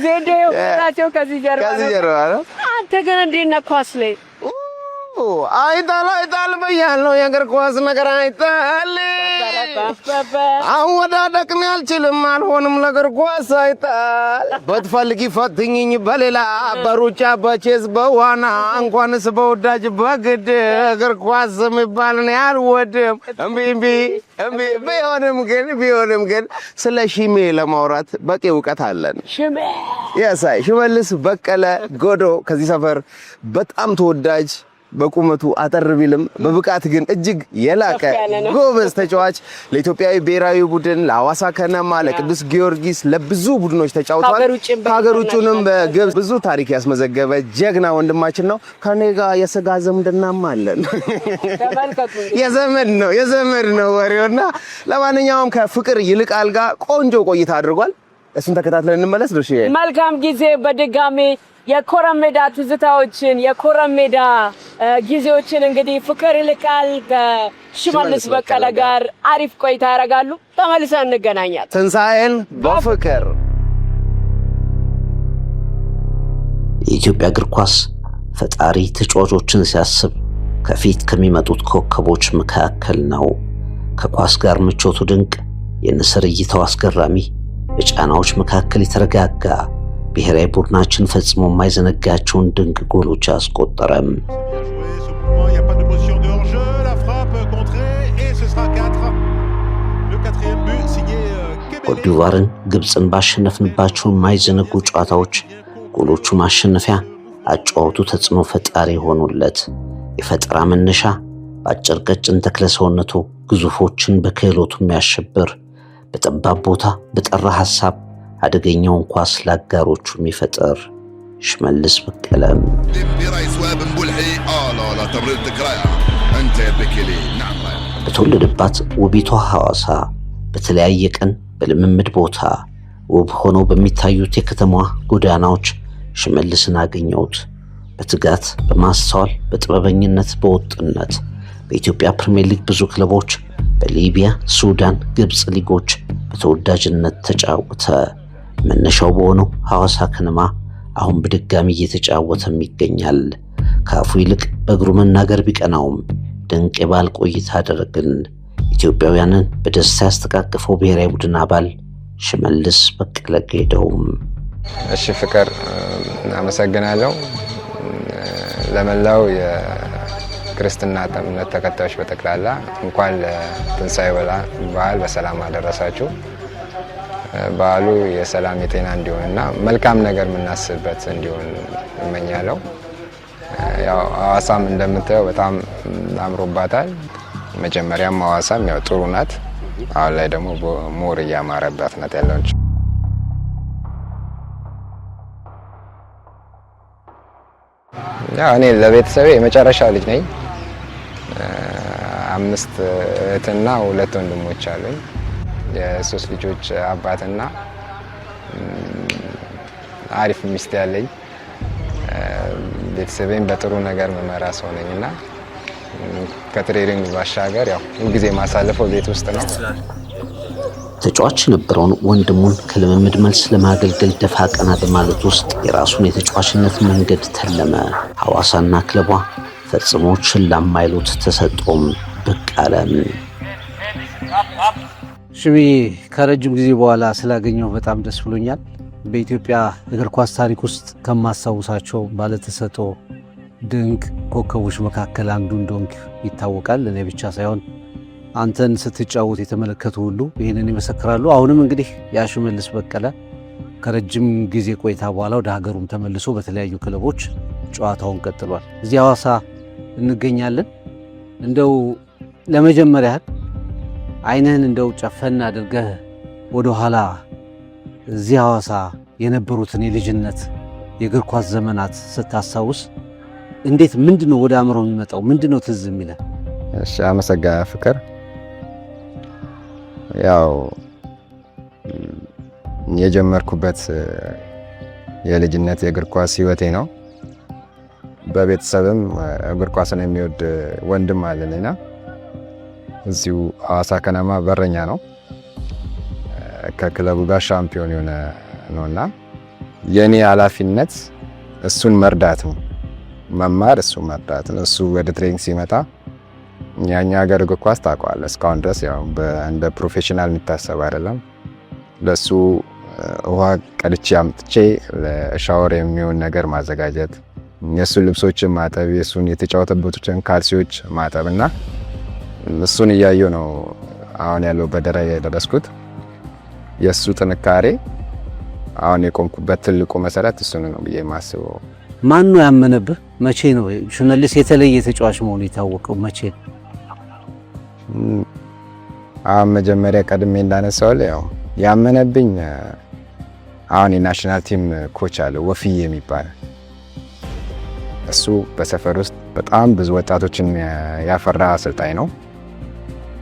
S5: ዜዶ ናቸው ከዚህ ጀርባ
S4: ከዚህ
S5: ነው።
S4: ጀርባ ነው።
S5: አንተ ግን እንዴት ነህ ኳስ ላይ?
S4: አይጣል አይጣል ብያለሁ፣ የእግር ኳስ ነገር አይጣል። አወዳደቅን አልችልም፣ አልሆንም ለእግር ኳስ አይጣል። ብትፈልጊ ፈትኝኝ በሌላ፣ በሩጫ፣ በቼዝ፣ በዋና፣ እንኳንስ በወዳጅ በግድ እግር ኳስ የሚባል እኔ አልወድም። እምቢ እምቢ እምቢ። ቢሆንም ግን ስለ ሺሜ ለማውራት በቂ እውቀት አለን።
S5: ሽሜ።
S4: የሳይ ሽመልስ በቀለ ጎዶ ከዚህ ሰፈር በጣም ተወዳጅ፣ በቁመቱ አጠር ቢልም በብቃት ግን እጅግ የላቀ
S5: ከፍ ያለ ነው።
S4: ጎበዝ ተጫዋች፣ ለኢትዮጵያዊ ብሔራዊ ቡድን፣ ለሐዋሳ ከነማ፣ ለቅዱስ ጊዮርጊስ፣ ለብዙ ቡድኖች ተጫውቷል።
S5: ከሀገር ውጭም
S4: ከሀገር ውጭንም
S5: በ international
S4: በግብፅ ብዙ ታሪክ ያስመዘገበ ጀግና ወንድማችን ነው። ከኔ ጋር የስጋ ዝምድናም አለን።
S5: ተመልከቱ።
S4: የዘመድ ነው ወሬውና ለማንኛውም ከፍቅር ይልቃል ጋር ቆንጆ ቆይታ አድርጓል። እሱን ተከታትለን እንመለስ። ድርሽ
S5: መልካም ጊዜ። በድጋሜ የኮረም ሜዳ ትዝታዎችን፣ የኮረም ሜዳ ጊዜዎችን እንግዲህ ፍቅር ይልቃል ከሽመልስ በቀለ ጋር አሪፍ ቆይታ ያደርጋሉ። ተመልሰን እንገናኛለን።
S4: ትንሣኤን በፍቅር።
S11: የኢትዮጵያ እግር ኳስ ፈጣሪ ተጫዋቾችን ሲያስብ ከፊት ከሚመጡት ኮከቦች መካከል ነው። ከኳስ ጋር ምቾቱ ድንቅ፣ የንስር እይታው አስገራሚ፣ በጫናዎች መካከል የተረጋጋ፣ ብሔራዊ ቡድናችን ፈጽሞ የማይዘነጋቸውን ድንቅ ጎሎች አስቆጠረም።
S12: Il n'y a pas de position de hors-jeu. La frappe contrée et ce sera 4. Le quatrième but signé
S11: ኮትዲቯርን፣ ግብፅን ባሸነፍንባቸው የማይዘነጉ ጨዋታዎች ጎሎቹ ማሸነፊያ፣ አጨዋወቱ ተጽዕኖ ፈጣሪ የሆኑለት፣ የፈጠራ መነሻ፣ በአጭር ቀጭን ተክለ ሰውነቱ ግዙፎችን በክህሎቱ የሚያሸብር፣ በጠባብ ቦታ በጠራ ሐሳብ አደገኛውን ኳስ ለአጋሮቹ የሚፈጥር ሽመልስ በቀለም።
S13: برايس وابن بولحي اه لا لا، تمريرتك رائعه انت يا بيكيلي، نعم رائعه.
S11: በተወለደባት ውቢቷ ሐዋሳ በተለያየ ቀን በልምምድ ቦታ ውብ ሆነው በሚታዩት የከተማዋ ጎዳናዎች ሽመልስን አገኘሁት። በትጋት፣ በማስተዋል፣ በጥበበኝነት፣ በወጥነት በኢትዮጵያ ፕሪምየር ሊግ ብዙ ክለቦች፣ በሊቢያ፣ ሱዳን፣ ግብፅ ሊጎች በተወዳጅነት ተጫወተ። መነሻው በሆነው ሐዋሳ ከነማ አሁን በድጋሚ እየተጫወተም ይገኛል። ከአፉ ይልቅ በእግሩ መናገር ቢቀናውም ድንቅ የበዓል ቆይታ አደረግን። ኢትዮጵያውያንን በደስታ ያስተቃቀፈው ብሔራዊ ቡድን አባል ሽመልስ በቀለ ጌደውም።
S14: እሺ ፍቅር፣ አመሰግናለሁ። ለመላው የክርስትና እምነት ተከታዮች በጠቅላላ እንኳን ለትንሳኤ በዓል በሰላም አደረሳችሁ። በዓሉ የሰላም፣ የጤና እንዲሆን እና መልካም ነገር የምናስብበት እንዲሆን እመኛለሁ። ያው ሐዋሳም እንደምታየው በጣም አምሮባታል። መጀመሪያም ሐዋሳም ያው ጥሩ ናት። አሁን ላይ ደግሞ more እያማረባት ናት ያለች። ያው እኔ ለቤተሰቤ የመጨረሻ ልጅ ነኝ። አምስት እህትና ሁለት ወንድሞች አሉኝ። የሶስት ልጆች አባትና አሪፍ ሚስት ያለኝ፣ ቤተሰቤን በጥሩ ነገር መመራ ሰው ነኝ እና ከ training ባሻገር ያው ሁልጊዜ ማሳለፈው ቤት ውስጥ ነው።
S11: ተጫዋች የነበረውን ወንድሙን ከልምምድ መልስ ለማገልገል ደፋ ቀና በማለት ውስጥ የራሱን የተጫዋችነት መንገድ ተለመ። ሐዋሳና ክለቧ ፈጽሞ ችላ የማይሉት ተሰጥኦም ብቅ አለም።
S15: ሽሜ፣ ከረጅም ጊዜ በኋላ ስላገኘሁ በጣም ደስ ብሎኛል። በኢትዮጵያ እግር ኳስ ታሪክ ውስጥ ከማስታውሳቸው ባለተሰጥኦ ድንቅ ኮከቦች መካከል አንዱ እንደሆንክ ይታወቃል። እኔ ብቻ ሳይሆን አንተን ስትጫወት የተመለከቱ ሁሉ ይህንን ይመሰክራሉ። አሁንም እንግዲህ የሽመልስ በቀለ ከረጅም ጊዜ ቆይታ በኋላ ወደ ሀገሩም ተመልሶ በተለያዩ ክለቦች ጨዋታውን ቀጥሏል። እዚህ ሐዋሳ እንገኛለን። እንደው ለመጀመሪያ ያህል አይንህን እንደው ጨፈን አድርገህ ወደኋላ እዚህ ሐዋሳ የነበሩትን የልጅነት የእግር ኳስ ዘመናት ስታስታውስ እንዴት፣ ምንድን ነው ወደ አእምሮ የሚመጣው? ምንድን ነው ትዝ የሚልህ?
S14: እሺ፣ አመሰግናለሁ ፍቅር። ያው የጀመርኩበት የልጅነት የእግር ኳስ ህይወቴ ነው። በቤተሰብም እግር ኳስን የሚወድ ወንድም አለኝና እዚሁ ሐዋሳ ከነማ በረኛ ነው። ከክለቡ ጋር ሻምፒዮን የሆነ ነውና የኔ ኃላፊነት እሱን መርዳት ነው። መማር እሱን መርዳት ነው። እሱ ወደ training ሲመጣ፣ የኛ ሀገር እግር ኳስ ታውቀዋለህ፣ እስካሁን ድረስ ያው እንደ professional የሚታሰብ አይደለም። ለሱ ውሃ ቀድቼ አምጥቼ ለሻወር የሚሆን ነገር ማዘጋጀት፣ የእሱን ልብሶችን ማጠብ፣ የእሱን የተጫወተበትን ካልሲዎች ማጠብ እና እሱን እያየሁ ነው አሁን ያለሁበት ደረጃ የደረስኩት። የእሱ ጥንካሬ አሁን የቆምኩበት ትልቁ መሰረት እሱን ነው ብዬ የማስበው።
S15: ማን ነው ያመነብህ? መቼ ነው ሽመልስ የተለየ ተጫዋች መሆኑ የታወቀው? መቼ ነው?
S14: አሁን መጀመሪያ ቀድሜ እንዳነሳው ያው ያመነብኝ አሁን የ national team coach አለ ወፍዬ የሚባል። እሱ በሰፈር ውስጥ በጣም ብዙ ወጣቶችን ያፈራ አሰልጣኝ ነው።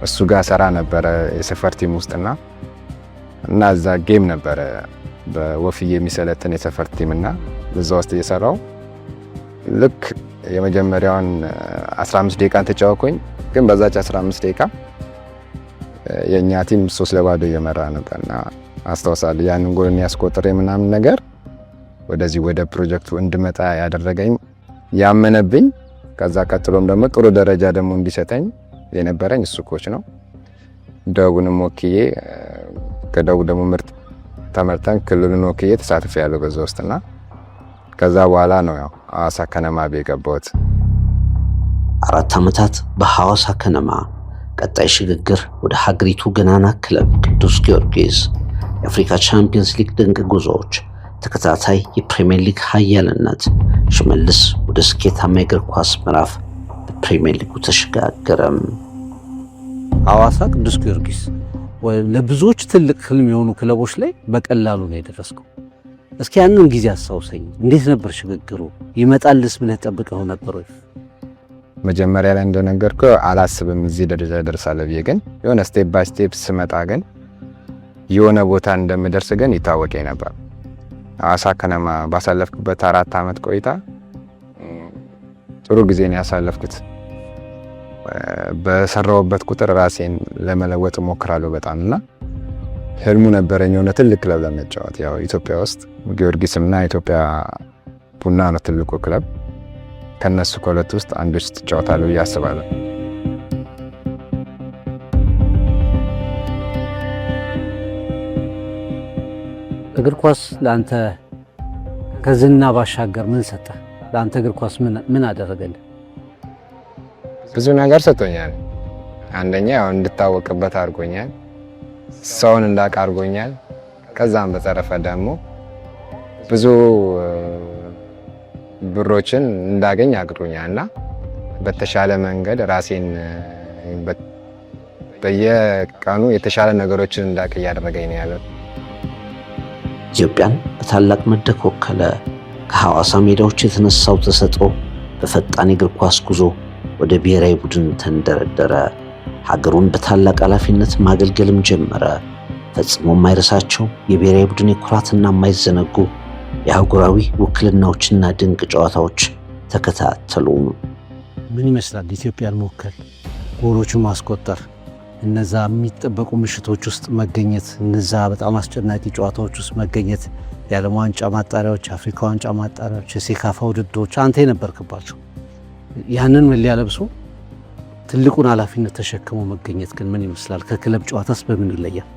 S14: እሱ ጋር ሰራ ነበረ የሰፈር team ውስጥና እና እዛ game ነበረ በወፍዬ የሚሰለጥን የሰፈር team እና እዛ ውስጥ እየሰራው ልክ የመጀመሪያውን 15 ደቂቃን ተጫወኩኝ። ግን በዛች 15 ደቂቃ የእኛ team 3-0 እየመራ ነበርና አስታውሳለሁ። ያንን ጎል ያስቆጥሬ ምናምን ነገር ወደዚህ ወደ ፕሮጀክቱ እንድመጣ ያደረገኝ፣ ያመነብኝ፣ ከዛ ቀጥሎም ደግሞ ጥሩ ደረጃ ደግሞ እንዲሰጠኝ የነበረኝ እሱ coach ነው። ደቡብንም ወክዬ፣ ከደቡብ ደግሞ ምርጥ ተመርጠን ክልሉን ወክዬ ተሳትፌ ያለው በዛ ውስጥና ከዛ በኋላ ነው ያው ሐዋሳ ከነማ ቤት የገባሁት።
S11: 4 ዓመታት በሐዋሳ ከነማ፣ ቀጣይ ሽግግር ወደ ሀገሪቱ ገናና ክለብ ቅዱስ ጊዮርጊስ፣ የአፍሪካ ቻምፒየንስ ሊግ ድንቅ ጉዞዎች፣ ተከታታይ የፕሪሚየር ሊግ ኃያልነት። ሽመልስ ወደ ስኬታማ የእግር ኳስ ምዕራፍ በፕሪሚየር ሊጉ ተሸጋገረም።
S15: ሐዋሳ፣ ቅዱስ ጊዮርጊስ ለብዙዎች ትልቅ ህልም የሆኑ ክለቦች ላይ በቀላሉ ነው የደረስከው። እስኪ ያንን ጊዜ አስታውሰኝ። እንዴት ነበር ሽግግሩ? ይመጣልስ ብለህ ጠብቀው ነበር ወይ?
S14: መጀመሪያ ላይ እንደነገርኩ አላስብም እዚህ ደረጃ ደርሳለሁ ብዬ፣ ግን የሆነ step by step ስመጣ ግን የሆነ ቦታ እንደምደርስ ግን ይታወቀኝ ነበር። ሐዋሳ ከነማ ባሳለፍኩበት 4 ዓመት ቆይታ ጥሩ ጊዜ ነው ያሳለፍኩት። በሰራሁበት ቁጥር ራሴን ለመለወጥ እሞክራለሁ በጣም እና ህልሙ ነበረኝ የሆነ ትልቅ ክለብ ለመጫወት። ያው ኢትዮጵያ ውስጥ ጊዮርጊስና ኢትዮጵያ ቡና ነው ትልቁ ክለብ። ከነሱ ከሁለት ውስጥ አንዱ ውስጥ እጫወታለሁ ብዬ አስባለሁ።
S15: እግር ኳስ ለአንተ ከዝና ባሻገር ምን ሰጠ? ለአንተ እግር ኳስ ምን አደረገልህ?
S14: ብዙ ነገር ሰጥቶኛል። አንደኛ ያው እንድታወቅበት አድርጎኛል። ሰውን እንዳውቅ አድርጎኛል። ከዛም በተረፈ ደግሞ ብዙ ብሮችን እንዳገኝ አድርጎኛል እና በተሻለ መንገድ ራሴን በየቀኑ የተሻለ ነገሮችን እንዳውቅ እያደረገኝ ነው ያለው።
S11: ኢትዮጵያን በታላቅ መድረክ ወከለ። ከሐዋሳ ሜዳዎች የተነሳው ተሰጥኦ በፈጣን የእግር ኳስ ጉዞ ወደ ብሔራዊ ቡድን ተንደረደረ። ሀገሩን በታላቅ ኃላፊነት ማገልገልም ጀመረ። ፈጽሞ የማይረሳቸው የብሔራዊ ቡድን የኩራትና የማይዘነጉ የአህጉራዊ ውክልናዎችና ድንቅ ጨዋታዎች ተከታተሉ።
S15: ምን ይመስላል ኢትዮጵያን መወከል፣ ጎሎችን ማስቆጠር፣ እነዛ የሚጠበቁ ምሽቶች ውስጥ መገኘት፣ እነዛ በጣም አስጨናቂ ጨዋታዎች ውስጥ መገኘት፣ የዓለም ዋንጫ ማጣሪያዎች፣ የአፍሪካ ዋንጫ ማጣሪያዎች፣ የሴካፋ ውድድሮች አንተ የነበርክባቸው፣ ያንን መለያ ለብሶ ትልቁን ኃላፊነት ተሸክሞ መገኘት ግን ምን ይመስላል? ከክለብ ጨዋታስ በምን ይለያል?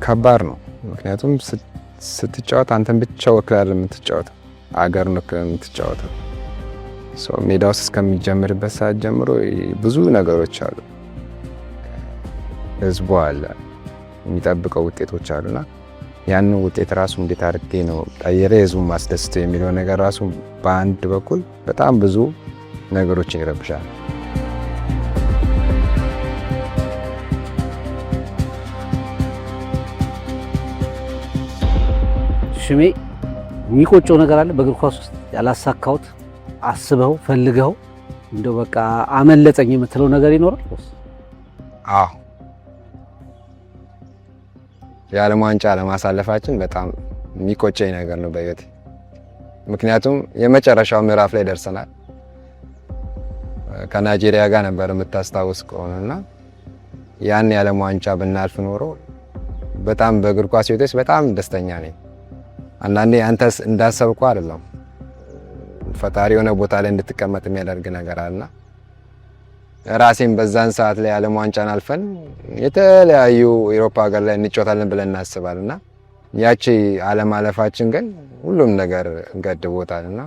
S14: ከባድ ነው። ምክንያቱም ስትጫወት አንተን ብቻ ወክለህ አይደለም የምትጫወተው፣ አገርን ወክለህ የምትጫወተው። ሜዳ ውስጥ እስከሚጀምርበት ሰዓት ጀምሮ ብዙ ነገሮች አሉ። ህዝቡ አለ፣ የሚጠብቀው ውጤቶች አሉና ያንን ውጤት ራሱ እንዴት አድርጌ ነው ቀይሬ ህዝቡን ማስደስተው የሚለው ነገር ራሱ በአንድ በኩል በጣም ብዙ ነገሮችን ይረብሻል።
S15: ሽሜ፣ የሚቆጨው ነገር አለ በእግር ኳስ ውስጥ ያላሳካሁት፣ አስበው ፈልገው እንደው በቃ አመለጠኝ የምትለው ነገር ይኖራል?
S14: አዎ፣ የዓለም ዋንጫ አለማሳለፋችን በጣም የሚቆጨኝ ነገር ነው በህይወቴ። ምክንያቱም የመጨረሻው ምዕራፍ ላይ ደርሰናል። ከናይጄሪያ ጋር ነበር የምታስታውስ ከሆነና ያን የዓለም ዋንጫ ብናልፍ ኖሮ በጣም በእግር ኳስ ህይወቴ ውስጥ በጣም ደስተኛ ነኝ። አንዳንዴ አንተ እንዳሰብከው አይደለም፣ ፈጣሪ የሆነ ቦታ ላይ እንድትቀመጥ የሚያደርግ ነገር አለና ራሴን በዛን ሰዓት ላይ የዓለም ዋንጫን አልፈን የተለያዩ ኤሮፓ ሀገር ላይ እንጫወታለን ብለን እናስባለን እና ያቺ አለማለፋችን ግን ሁሉም ነገር ገድቦታል እና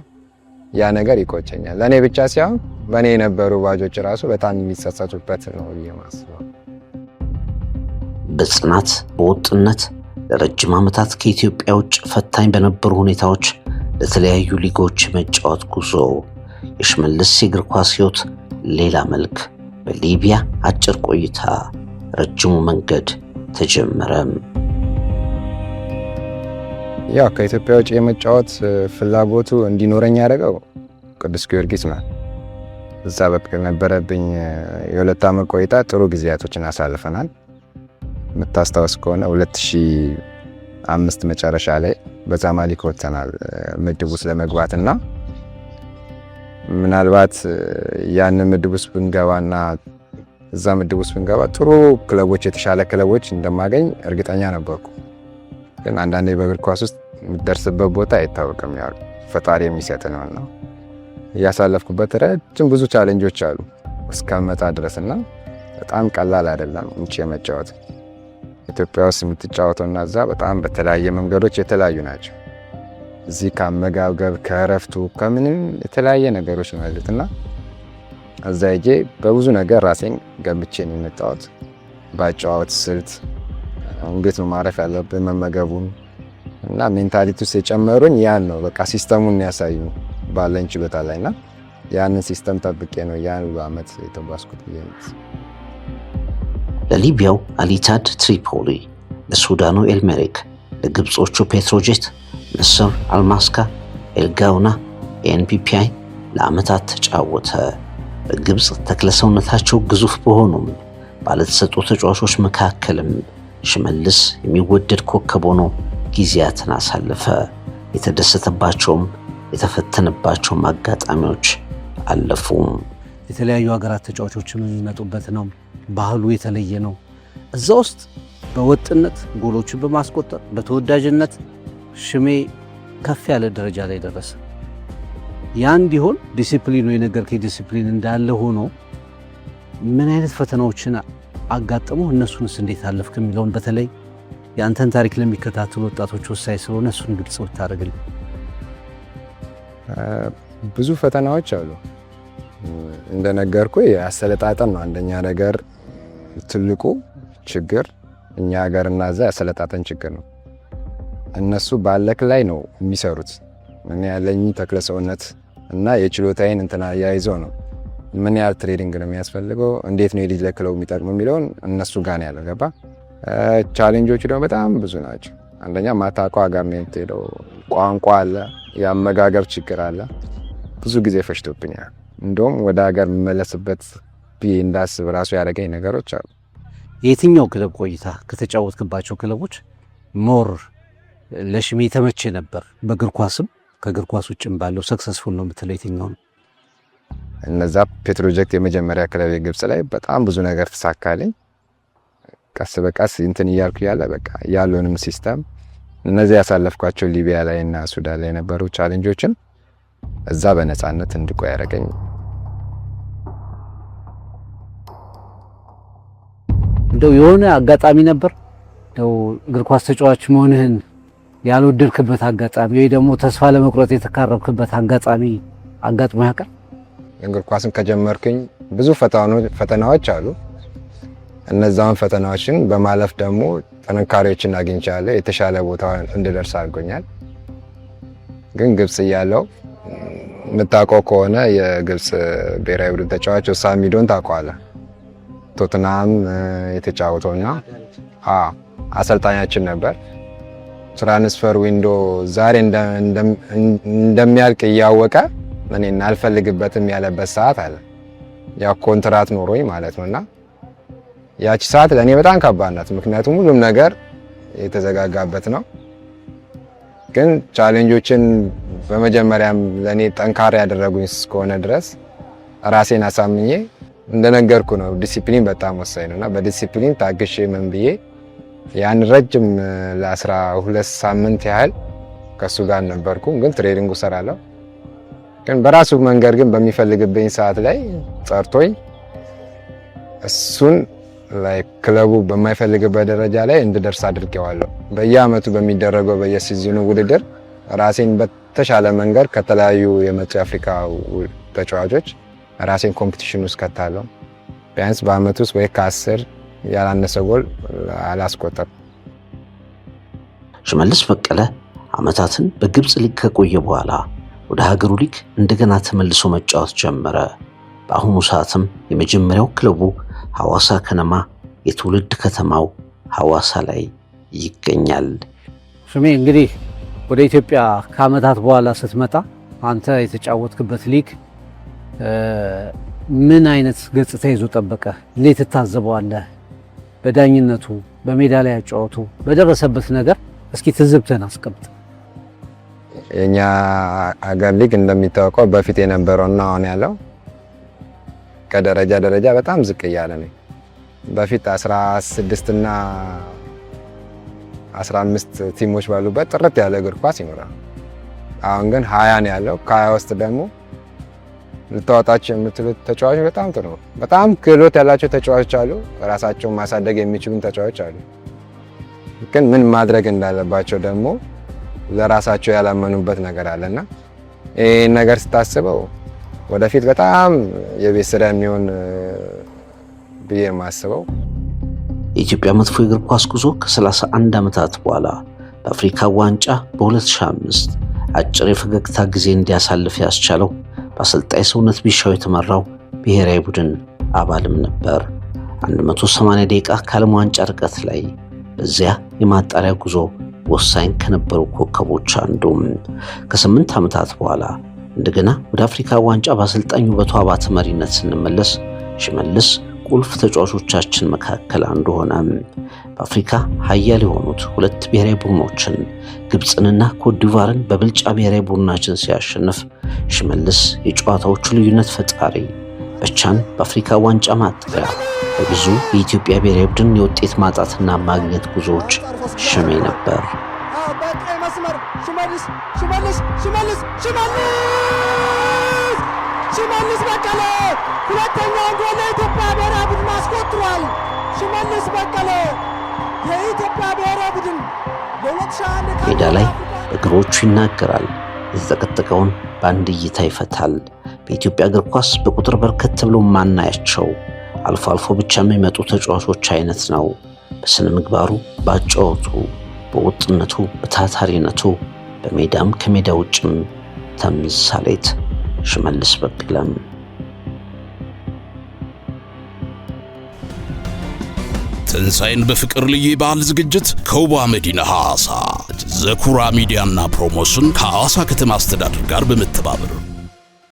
S14: ያ ነገር ይቆጨኛል። ለእኔ ብቻ ሳይሆን በእኔ የነበሩ ባጆች ራሱ በጣም የሚጸጸቱበት ነው ብዬ ማስበው።
S11: በጽናት፣ በወጥነት ለረጅም ዓመታት ከኢትዮጵያ ውጭ ፈታኝ በነበሩ ሁኔታዎች ለተለያዩ ሊጎች የመጫወት ጉዞ የሽመልስ የእግር ኳስ ሕይወት ሌላ መልክ በሊቢያ አጭር ቆይታ ረጅሙ መንገድ ተጀመረም።
S14: ያው ከኢትዮጵያ ውጭ የመጫወት ፍላጎቱ እንዲኖረኝ ያደረገው ቅዱስ ጊዮርጊስ ነው። እዛ በነበረብኝ የ2 ዓመት ቆይታ ጥሩ ጊዜያቶችን አሳልፈናል። የምታስታውስ ከሆነ 2005 መጨረሻ ላይ በዛማሊክ ወጥተናል ምድብ ውስጥ ለመግባት እና ምናልባት ያንን ምድብ ውስጥ ብንገባና እዛ ምድብ ውስጥ ብንገባ ጥሩ ክለቦች፣ የተሻለ ክለቦች እንደማገኝ እርግጠኛ ነበርኩ። ግን አንዳንዴ በእግር ኳስ ውስጥ የምትደርስበት ቦታ አይታወቅም። ያው ፈጣሪ የሚሰጥ ነው። እያሳለፍኩበት ረጅም ብዙ challenge ኦች አሉ እስከመጣ ድረስ እና በጣም ቀላል አይደለም ውጭ የመጫወት። ኢትዮጵያ ውስጥ የምትጫወተው እና እዛ በጣም በተለያየ መንገዶች የተለያዩ ናቸው። እዚህ ከአመጋገብ፣ ከእረፍቱ፣ ከምንም የተለያየ ነገሮች ነው ያሉት እና እዛ ሄጄ በብዙ ነገር ራሴን ገንብቼ ነው የመጣሁት። በአጨዋወት ስልት እንዴት ነው ማረፍ ያለብን፣ መመገቡን እና mentality ውስጥ የጨመሩኝ ያን ነው። በቃ system ኡን ያሳዩ ባለኝ ችሎታ ላይ እና ያንን system ጠብቄ ነው ያን ሁሉ ዓመት የተጓዝኩት ብዬ ነው።
S11: ለሊቢያው አልኢቲሃድ ትሪፖሊ፣ ለሱዳኑ ኤልሜሪክ፣ ለግብጾቹ ፔትሮጄት፣ ምስር አልማስካ፣ ኤልጋውና፣ ኤንፒፒአይ ለዓመታት ተጫወተ። በግብፅ ተክለሰውነታቸው ግዙፍ በሆኑም ባለተሰጥኦ ተጫዋቾች መካከልም ሽመልስ የሚወደድ ኮከብ ሆኖ ጊዜያትን አሳለፈ። የተደሰተባቸውም የተፈተነባቸውም አጋጣሚዎች አለፉ።
S15: የተለያዩ ሀገራት ተጫዋቾችም የሚመጡበት ነው። ባህሉ የተለየ ነው። እዛ ውስጥ በወጥነት ጎሎችን በማስቆጠር በተወዳጅነት ሽሜ ከፍ ያለ ደረጃ ላይ ደረሰ። ያ እንዲሆን ዲሲፕሊኑ፣ የነገርከኝ ዲሲፕሊን እንዳለ ሆኖ ምን አይነት ፈተናዎችን አጋጠሙ፣ እነሱንስ እንዴት አለፍክ የሚለውን በተለይ የአንተን ታሪክ ለሚከታተሉ ወጣቶች ወሳኝ ስለሆነ እሱን ግልጽ ብታደርግልን።
S14: ብዙ ፈተናዎች አሉ። እንደነገርኩ የአሰለጣጠን ነው አንደኛ ነገር፣ ትልቁ ችግር እኛ ሀገር እና እዛ ያሰለጣጠን ችግር ነው። እነሱ ባለክ ላይ ነው የሚሰሩት። እኔ ያለኝ ተክለ ሰውነት እና የችሎታዬን እንትና አያይዘው ነው ምን ያህል training ነው የሚያስፈልገው፣ እንዴት ነው የልጅ ለክለው የሚጠቅሙ የሚለውን እነሱ ጋር ነው ያለው። ገባ። Challenge ኦቹ ደግሞ በጣም ብዙ ናቸው። አንደኛ ማታውቀው ሀገር ነው የምትሄደው፣ ቋንቋ አለ፣ የአመጋገብ ችግር አለ። ብዙ ጊዜ ፈጅቶብኛል። እንደውም ወደ ሀገር የምመለስበት ብዬ እንዳስብ ራሱ ያደረገኝ ነገሮች አሉ።
S15: የትኛው ክለብ ቆይታ ከተጫወትክባቸው ክለቦች more ለሽሜ የተመቸ ነበር? በእግር ኳስም ከእግር ኳስ ውጭም ባለው successful ነው የምትለው የትኛው ነው?
S14: እነዛ ፔትሮጀክት የመጀመሪያ ክለብ የግብፅ ላይ በጣም ብዙ ነገር ተሳካልኝ። ቀስ በቀስ እንትን እያልኩ ያለ በቃ ያለውንም system እነዚህ ያሳለፍኳቸው ሊቢያ ላይ እና ሱዳን ላይ የነበሩ challenge ኦችን እዛ በነፃነት እንድቆይ ያደረገኝ።
S15: እንደው የሆነ አጋጣሚ ነበር እንደው እግር ኳስ ተጫዋች መሆንህን ያልወደድክበት አጋጣሚ ወይ ደግሞ ተስፋ ለመቁረጥ የተቃረብክበት አጋጣሚ አጋጥሞ ያውቃል?
S14: እግር ኳስን ከጀመርኩኝ ብዙ ፈተናዎች አሉ። እነዛን ፈተናዎችን በማለፍ ደግሞ ጥንካሬዎችን አግኝቻለሁ። የተሻለ ቦታ እንድደርስ አድርጎኛል። ግን ግብጽ እያለሁ የምታውቀው ከሆነ የግብጽ ብሔራዊ ቡድን ተጫዋች ሆሳም ሚዶን ታውቀዋለህ? ቶትናም የተጫወተውና አሰልጣኛችን ነበር። Transfer window ዛሬ እንደሚያልቅ እያወቀ እኔን አልፈልግበትም ያለበት ሰዓት አለ። ያው ኮንትራት ኖሮኝ ማለት ነውና ያቺ ሰዓት ለእኔ በጣም ከባድ ናት። ምክንያቱም ሁሉም ነገር የተዘጋጋበት ነው። ግን challenge ኦችን በመጀመሪያም ለእኔ ጠንካራ ያደረጉኝ እስከሆነ ድረስ ራሴን አሳምኜ፣ እንደነገርኩ ነው። ዲሲፕሊን በጣም ወሳኝ ነው እና በዲሲፕሊን ታግሼ ምን ብዬ ያን ረጅም ለ12 ሳምንት ያህል ከእሱ ጋር ነበርኩ። ግን training ኡ እሰራለሁ። ግን በራሱ መንገድ ግን በሚፈልግብኝ ሰዓት ላይ ጠርቶኝ እሱን like ክለቡ በማይፈልግበት ደረጃ ላይ እንድደርስ አድርጌዋለሁ። በየአመቱ በሚደረገው በየ season ኡ ውድድር ራሴን በተሻለ መንገድ ከተለያዩ የመጡ የአፍሪካ ተጫዋቾች ራሴን competition ውስጥ ከታለሁ። ቢያንስ በአመት ውስጥ ወይ ከ10 ያላነሰ ጎል አላስቆጠርም።
S11: ሽመልስ በቀለ ዓመታትን በግብፅ ሊግ ከቆየ በኋላ ወደ ሀገሩ ሊግ እንደገና ተመልሶ መጫወት ጀመረ። በአሁኑ ሰዓትም የመጀመሪያው ክለቡ ሐዋሳ ከነማ የትውልድ ከተማው ሐዋሳ ላይ ይገኛል።
S15: ሽሜ፣ እንግዲህ ወደ ኢትዮጵያ ከዓመታት በኋላ ስትመጣ አንተ የተጫወትክበት ሊግ ምን አይነት ገጽታ ይዞ ጠበቀ? እንዴት ትታዘበዋለህ? በዳኝነቱ፣ በሜዳ ላይ አጨዋወቱ፣ በደረሰበት ነገር እስኪ ትዝብትህን አስቀምጥ።
S14: የኛ አገር ሊግ እንደሚታወቀው በፊት የነበረውና አሁን ያለው ከደረጃ ደረጃ በጣም ዝቅ እያለ ነው። በፊት 16 እና 15 team ኦች ባሉበት ጥርት ያለ እግር ኳስ ይኖራል። አሁን ግን 20 ነው ያለው። ከ20 ውስጥ ደግሞ ልታወጣቸው የምትሉት ተጫዋቾች በጣም ጥሩ ነው። በጣም ክህሎት ያላቸው ተጫዋቾች አሉ። ራሳቸውን ማሳደግ የሚችሉ ተጫዋቾች አሉ። ግን ምን ማድረግ እንዳለባቸው ደግሞ ለራሳቸው ያላመኑበት ነገር አለና ይህን ነገር ስታስበው ወደፊት በጣም የቤት ስራ የሚሆን ብዬ የማስበው።
S11: የኢትዮጵያ መጥፎ የእግር ኳስ ጉዞ ከ31 ዓመታት በኋላ በአፍሪካ ዋንጫ በ2005 አጭር የፈገግታ ጊዜ እንዲያሳልፍ ያስቻለው በአሰልጣኝ ሰውነት ቢሻው የተመራው ብሔራዊ ቡድን አባልም ነበር። 180 ደቂቃ ከዓለም ዋንጫ ርቀት ላይ በዚያ የማጣሪያ ጉዞ ወሳኝ ከነበሩ ኮከቦች አንዱ። ከ8 ዓመታት በኋላ እንደገና ወደ አፍሪካ ዋንጫ በአሰልጣኝ ውበቱ አባተ መሪነት ስንመለስ ሽመልስ ቁልፍ ተጫዋቾቻችን መካከል አንዱ ሆነ። በአፍሪካ ሀያል የሆኑት ሁለት ብሔራዊ ቡድኖችን ግብፅንና ኮትዲቫርን በብልጫ ብሔራዊ ቡድናችን ሲያሸንፍ ሽመልስ የጨዋታዎቹ ልዩነት ፈጣሪ፣ በቻን በአፍሪካ ዋንጫ ማጣሪያ በብዙ የኢትዮጵያ ብሔራዊ ቡድን የውጤት ማጣትና ማግኘት ጉዞዎች ሽሜ ነበር።
S6: በቀይ መስመር ሽመልስ፣ ሽመልስ፣ ሽመልስ፣ ሽመልስ፣ ሽመልስ በቀለ ሁለተኛውን ጎል ለኢትዮጵያ ብሔራዊ ቡድን አስቆጥሯል። ሽመልስ በቀለ የኢትዮጵያ ብሔራዊ ቡድን ለ2001
S11: ሜዳ ላይ በእግሮቹ ይናገራል። የተጠቀጠቀውን በአንድ እይታ ይፈታል። በኢትዮጵያ እግር ኳስ በቁጥር በርከት ብሎ ማናያቸው አልፎ አልፎ ብቻ የሚመጡ ተጫዋቾች አይነት ነው። በስነ ምግባሩ፣ በአጨዋወቱ፣ በወጥነቱ፣ በታታሪነቱ፣ በሜዳም ከሜዳ ውጭም ተምሳሌት ሽመልስ በቀለም።
S2: ትንሣኤን በፍቅር ልዩ የበዓል ዝግጅት ከውቧ መዲና ሐዋሳ ዘኩራ ሚዲያና ፕሮሞሽን ከሐዋሳ ከተማ አስተዳደር ጋር በመተባበር።